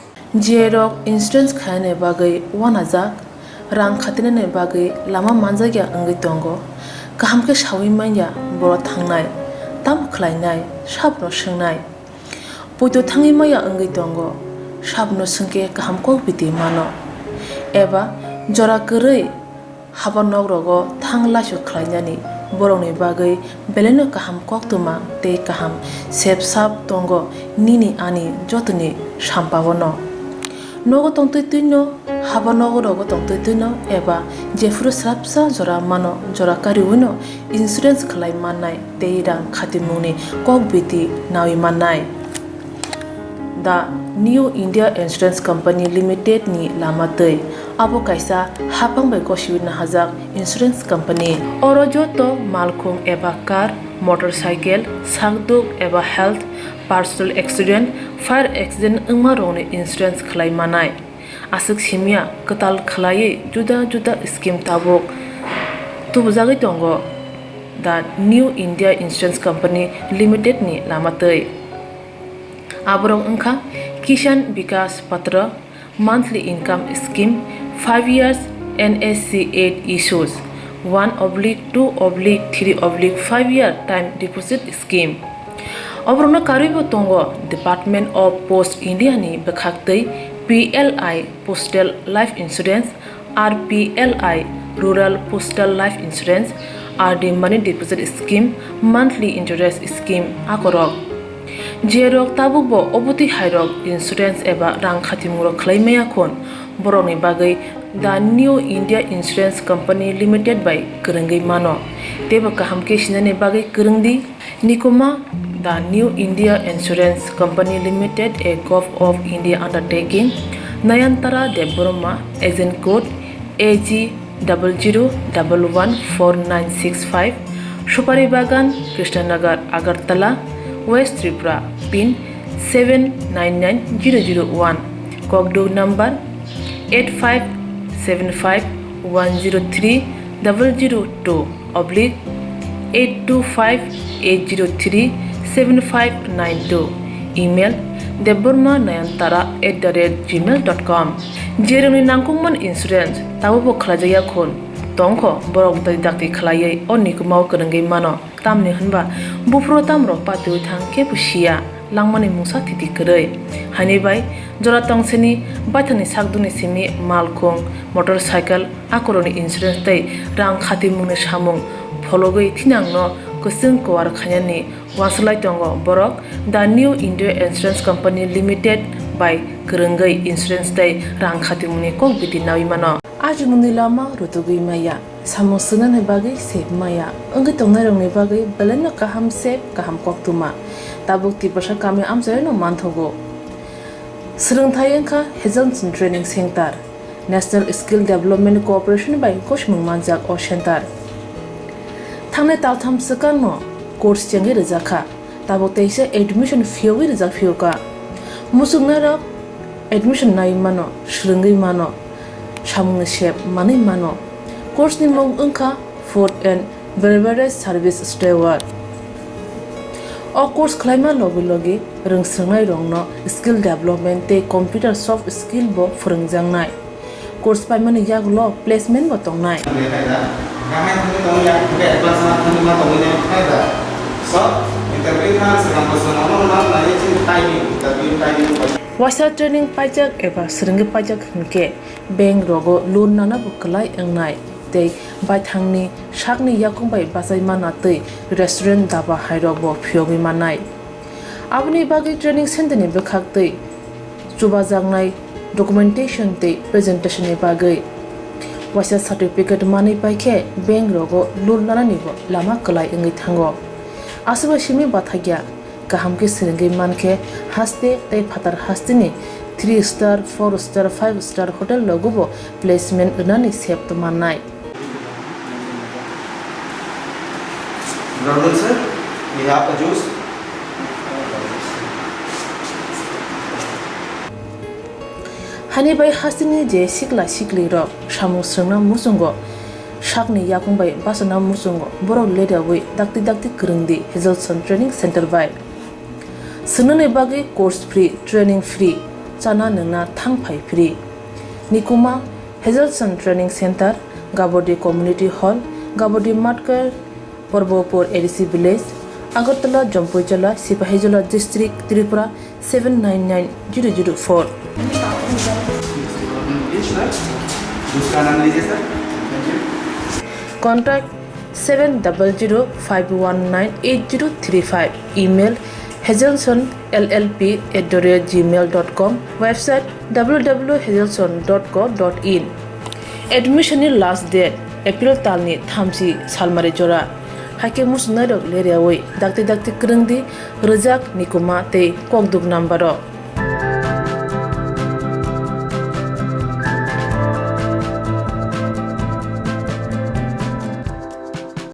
J rok insurance khainani bagwi uanajak, rang khatinani bagwi lama manjakya wngwi tongo. Kaham khe saui manya borok thangnai, tamo khlainai, sabno swngnai. Poito thangwi maya wngwi tongo, sabno swngkhe kaham kok biti mano. Eba jora kwrwi haba nok rogo thang laisok khlainani borokni bagwi belaino kaham koktwma tei kaham sep sap tongo nini ani jotoni sampao no. Nogo tongtwi twino, haba nogo rogo tongtwi twino eba jephuru swrapsa jora mano, jora kariwino insurance khlai mannai tei rang khatimungni kok biti naui mannai. The New India Insurance Company Limited ni lama twi. Abo kaisa haphang bai gosiwi nahajak insurance company. Oro joto malkhung eba car, motorcycle, sakduk eba health, personal accident, fire accident wngma rokni insurance khlai manai. Aswk simya kwtal khlaiwi juda juda scheme tabuk tubujagwi tongo The New India Insurance Company Limited ni lama twi. Aborok wngkha Kisan Vikas Patra, monthly income scheme, five years N S C eight issues, one oblique two oblique three oblique five year time deposit scheme. Oborokno karwibo tongo Department of Post India ni bwkhaktwi P L I Postal Life Insurance, R P L I Rural Postal Life Insurance, R D Money Deposit Scheme, Monthly Interest Scheme akorok. Jerok tabukbo obotwi hairok insurance eba rang khatimungrok khlai maya khun, borokni bagwi The New India Insurance Company Limited bai kwrwngwi mano. Teibo kaham khe sinani bagwi kwrwngdi. Nikuma, The New India Insurance Company Limited, a Govt of India undertaking, Nayantara Debbarma, agent code A G double zero double one four nine six five, Supari Bagan, Krishnanagar, Agartala, West Tripura, pin seven nine nine zero zero one, Kokduk number eight five seven five one zero three double zero two oblique eight two five eight zero three seven five nine two, email debbarma nayantara at the rate gmail dot com. Jerokni nangkukmani insurance tabukbo khlaijakya khun tongkho, borok dakti dakti khlaiwi o nikumao kwrwngwi mano. Tamni hwnba buphuru tamrok patiwi thang kebo siya, langmani mungsa thiti kwrwi. Haini bai jora tongsini baithangni sakdukni simi malkhung, motorcycle, akorokni insurance tei rang khatimungni samung phologwi thinangno kwchwng kuar khainani uansuk lai tongo borok The New India Insurance Company Limited bai kwrwngwi insurance tei rang khatimungni kok biti naui mano. Ajimungni lama rutugwi maya. Samung swngnani bagwi sep maya wngwi tongnairokni bagwi belaino kaham sep, kaham koktwma. Tabuk Tiprasa kami amchaino manthogo. Swrwngthai wngkha Hazelton Training Center. National Skill Development Corporation bai gosimung manjak o center. Thangnai taltham swkangno course chengwi rwjakha. Tabuk teisa admission phiyogwi rijak phiyokha. Muchungnairok admission naiwi mano, swrwngwi mano, samungni sep manwi mano. Course ni mung wngkha Food and Beverage Service Steward. O course khlaima logi logi rwng swrwngnairokno skill development tei computer soft skill bo phwrwngjaknai. Course paimani yagulo placement bo tongnai. Waisa training paijak eba swrwngwi paijak hwnkhe bank rogo loan nana bo kwlai wngnai tei baithangni sakni yakung bai bachai mana tei restaurant daba hairok bo phiyogwi mannai. Aboni bagwi training center ni bwkhak tei chubajaknai documentation tei presentation ni bagwi waisa certificate manwi paikhe bank rogo loan nanani bo lama kwlai wngwi thango. Aswk bai simi bathakya. Kaham khe swrwngwi mankhe haste tei phatar hasteni three star, four star, five star hotel rogo bo placement rwnani sep mannai. Good afternoon, sir. We have the juice. Hani bai hasteni je sikla sikli rok samung swrwngna muchungo, sakni yakung bai bachana muchungo, borok leriawi dakti dakti kwrwngdi Hazelson Training Center bai. Swngnani bagwi course free, training free, chana nwngna thang phai free. Nikuma, Hazelson Training Center, Gabodi Community Hall, Gabodi Matkar, Porbopur A D C Village, Agartala, Jampuijala, Sipahijola District, Tripura seven nine nine zero zero four. Contact seven double zero five one nine eight zero three five. Email hazelson L L P at the rate gmail dot com. Website W W W hazelson dot co dot in. Admission ni last date April talni thamchi salmari jora. Haikhe muchungnairok leriawi dakti dakti kwrwngdi rwjak, nikuma tei kokduk number o.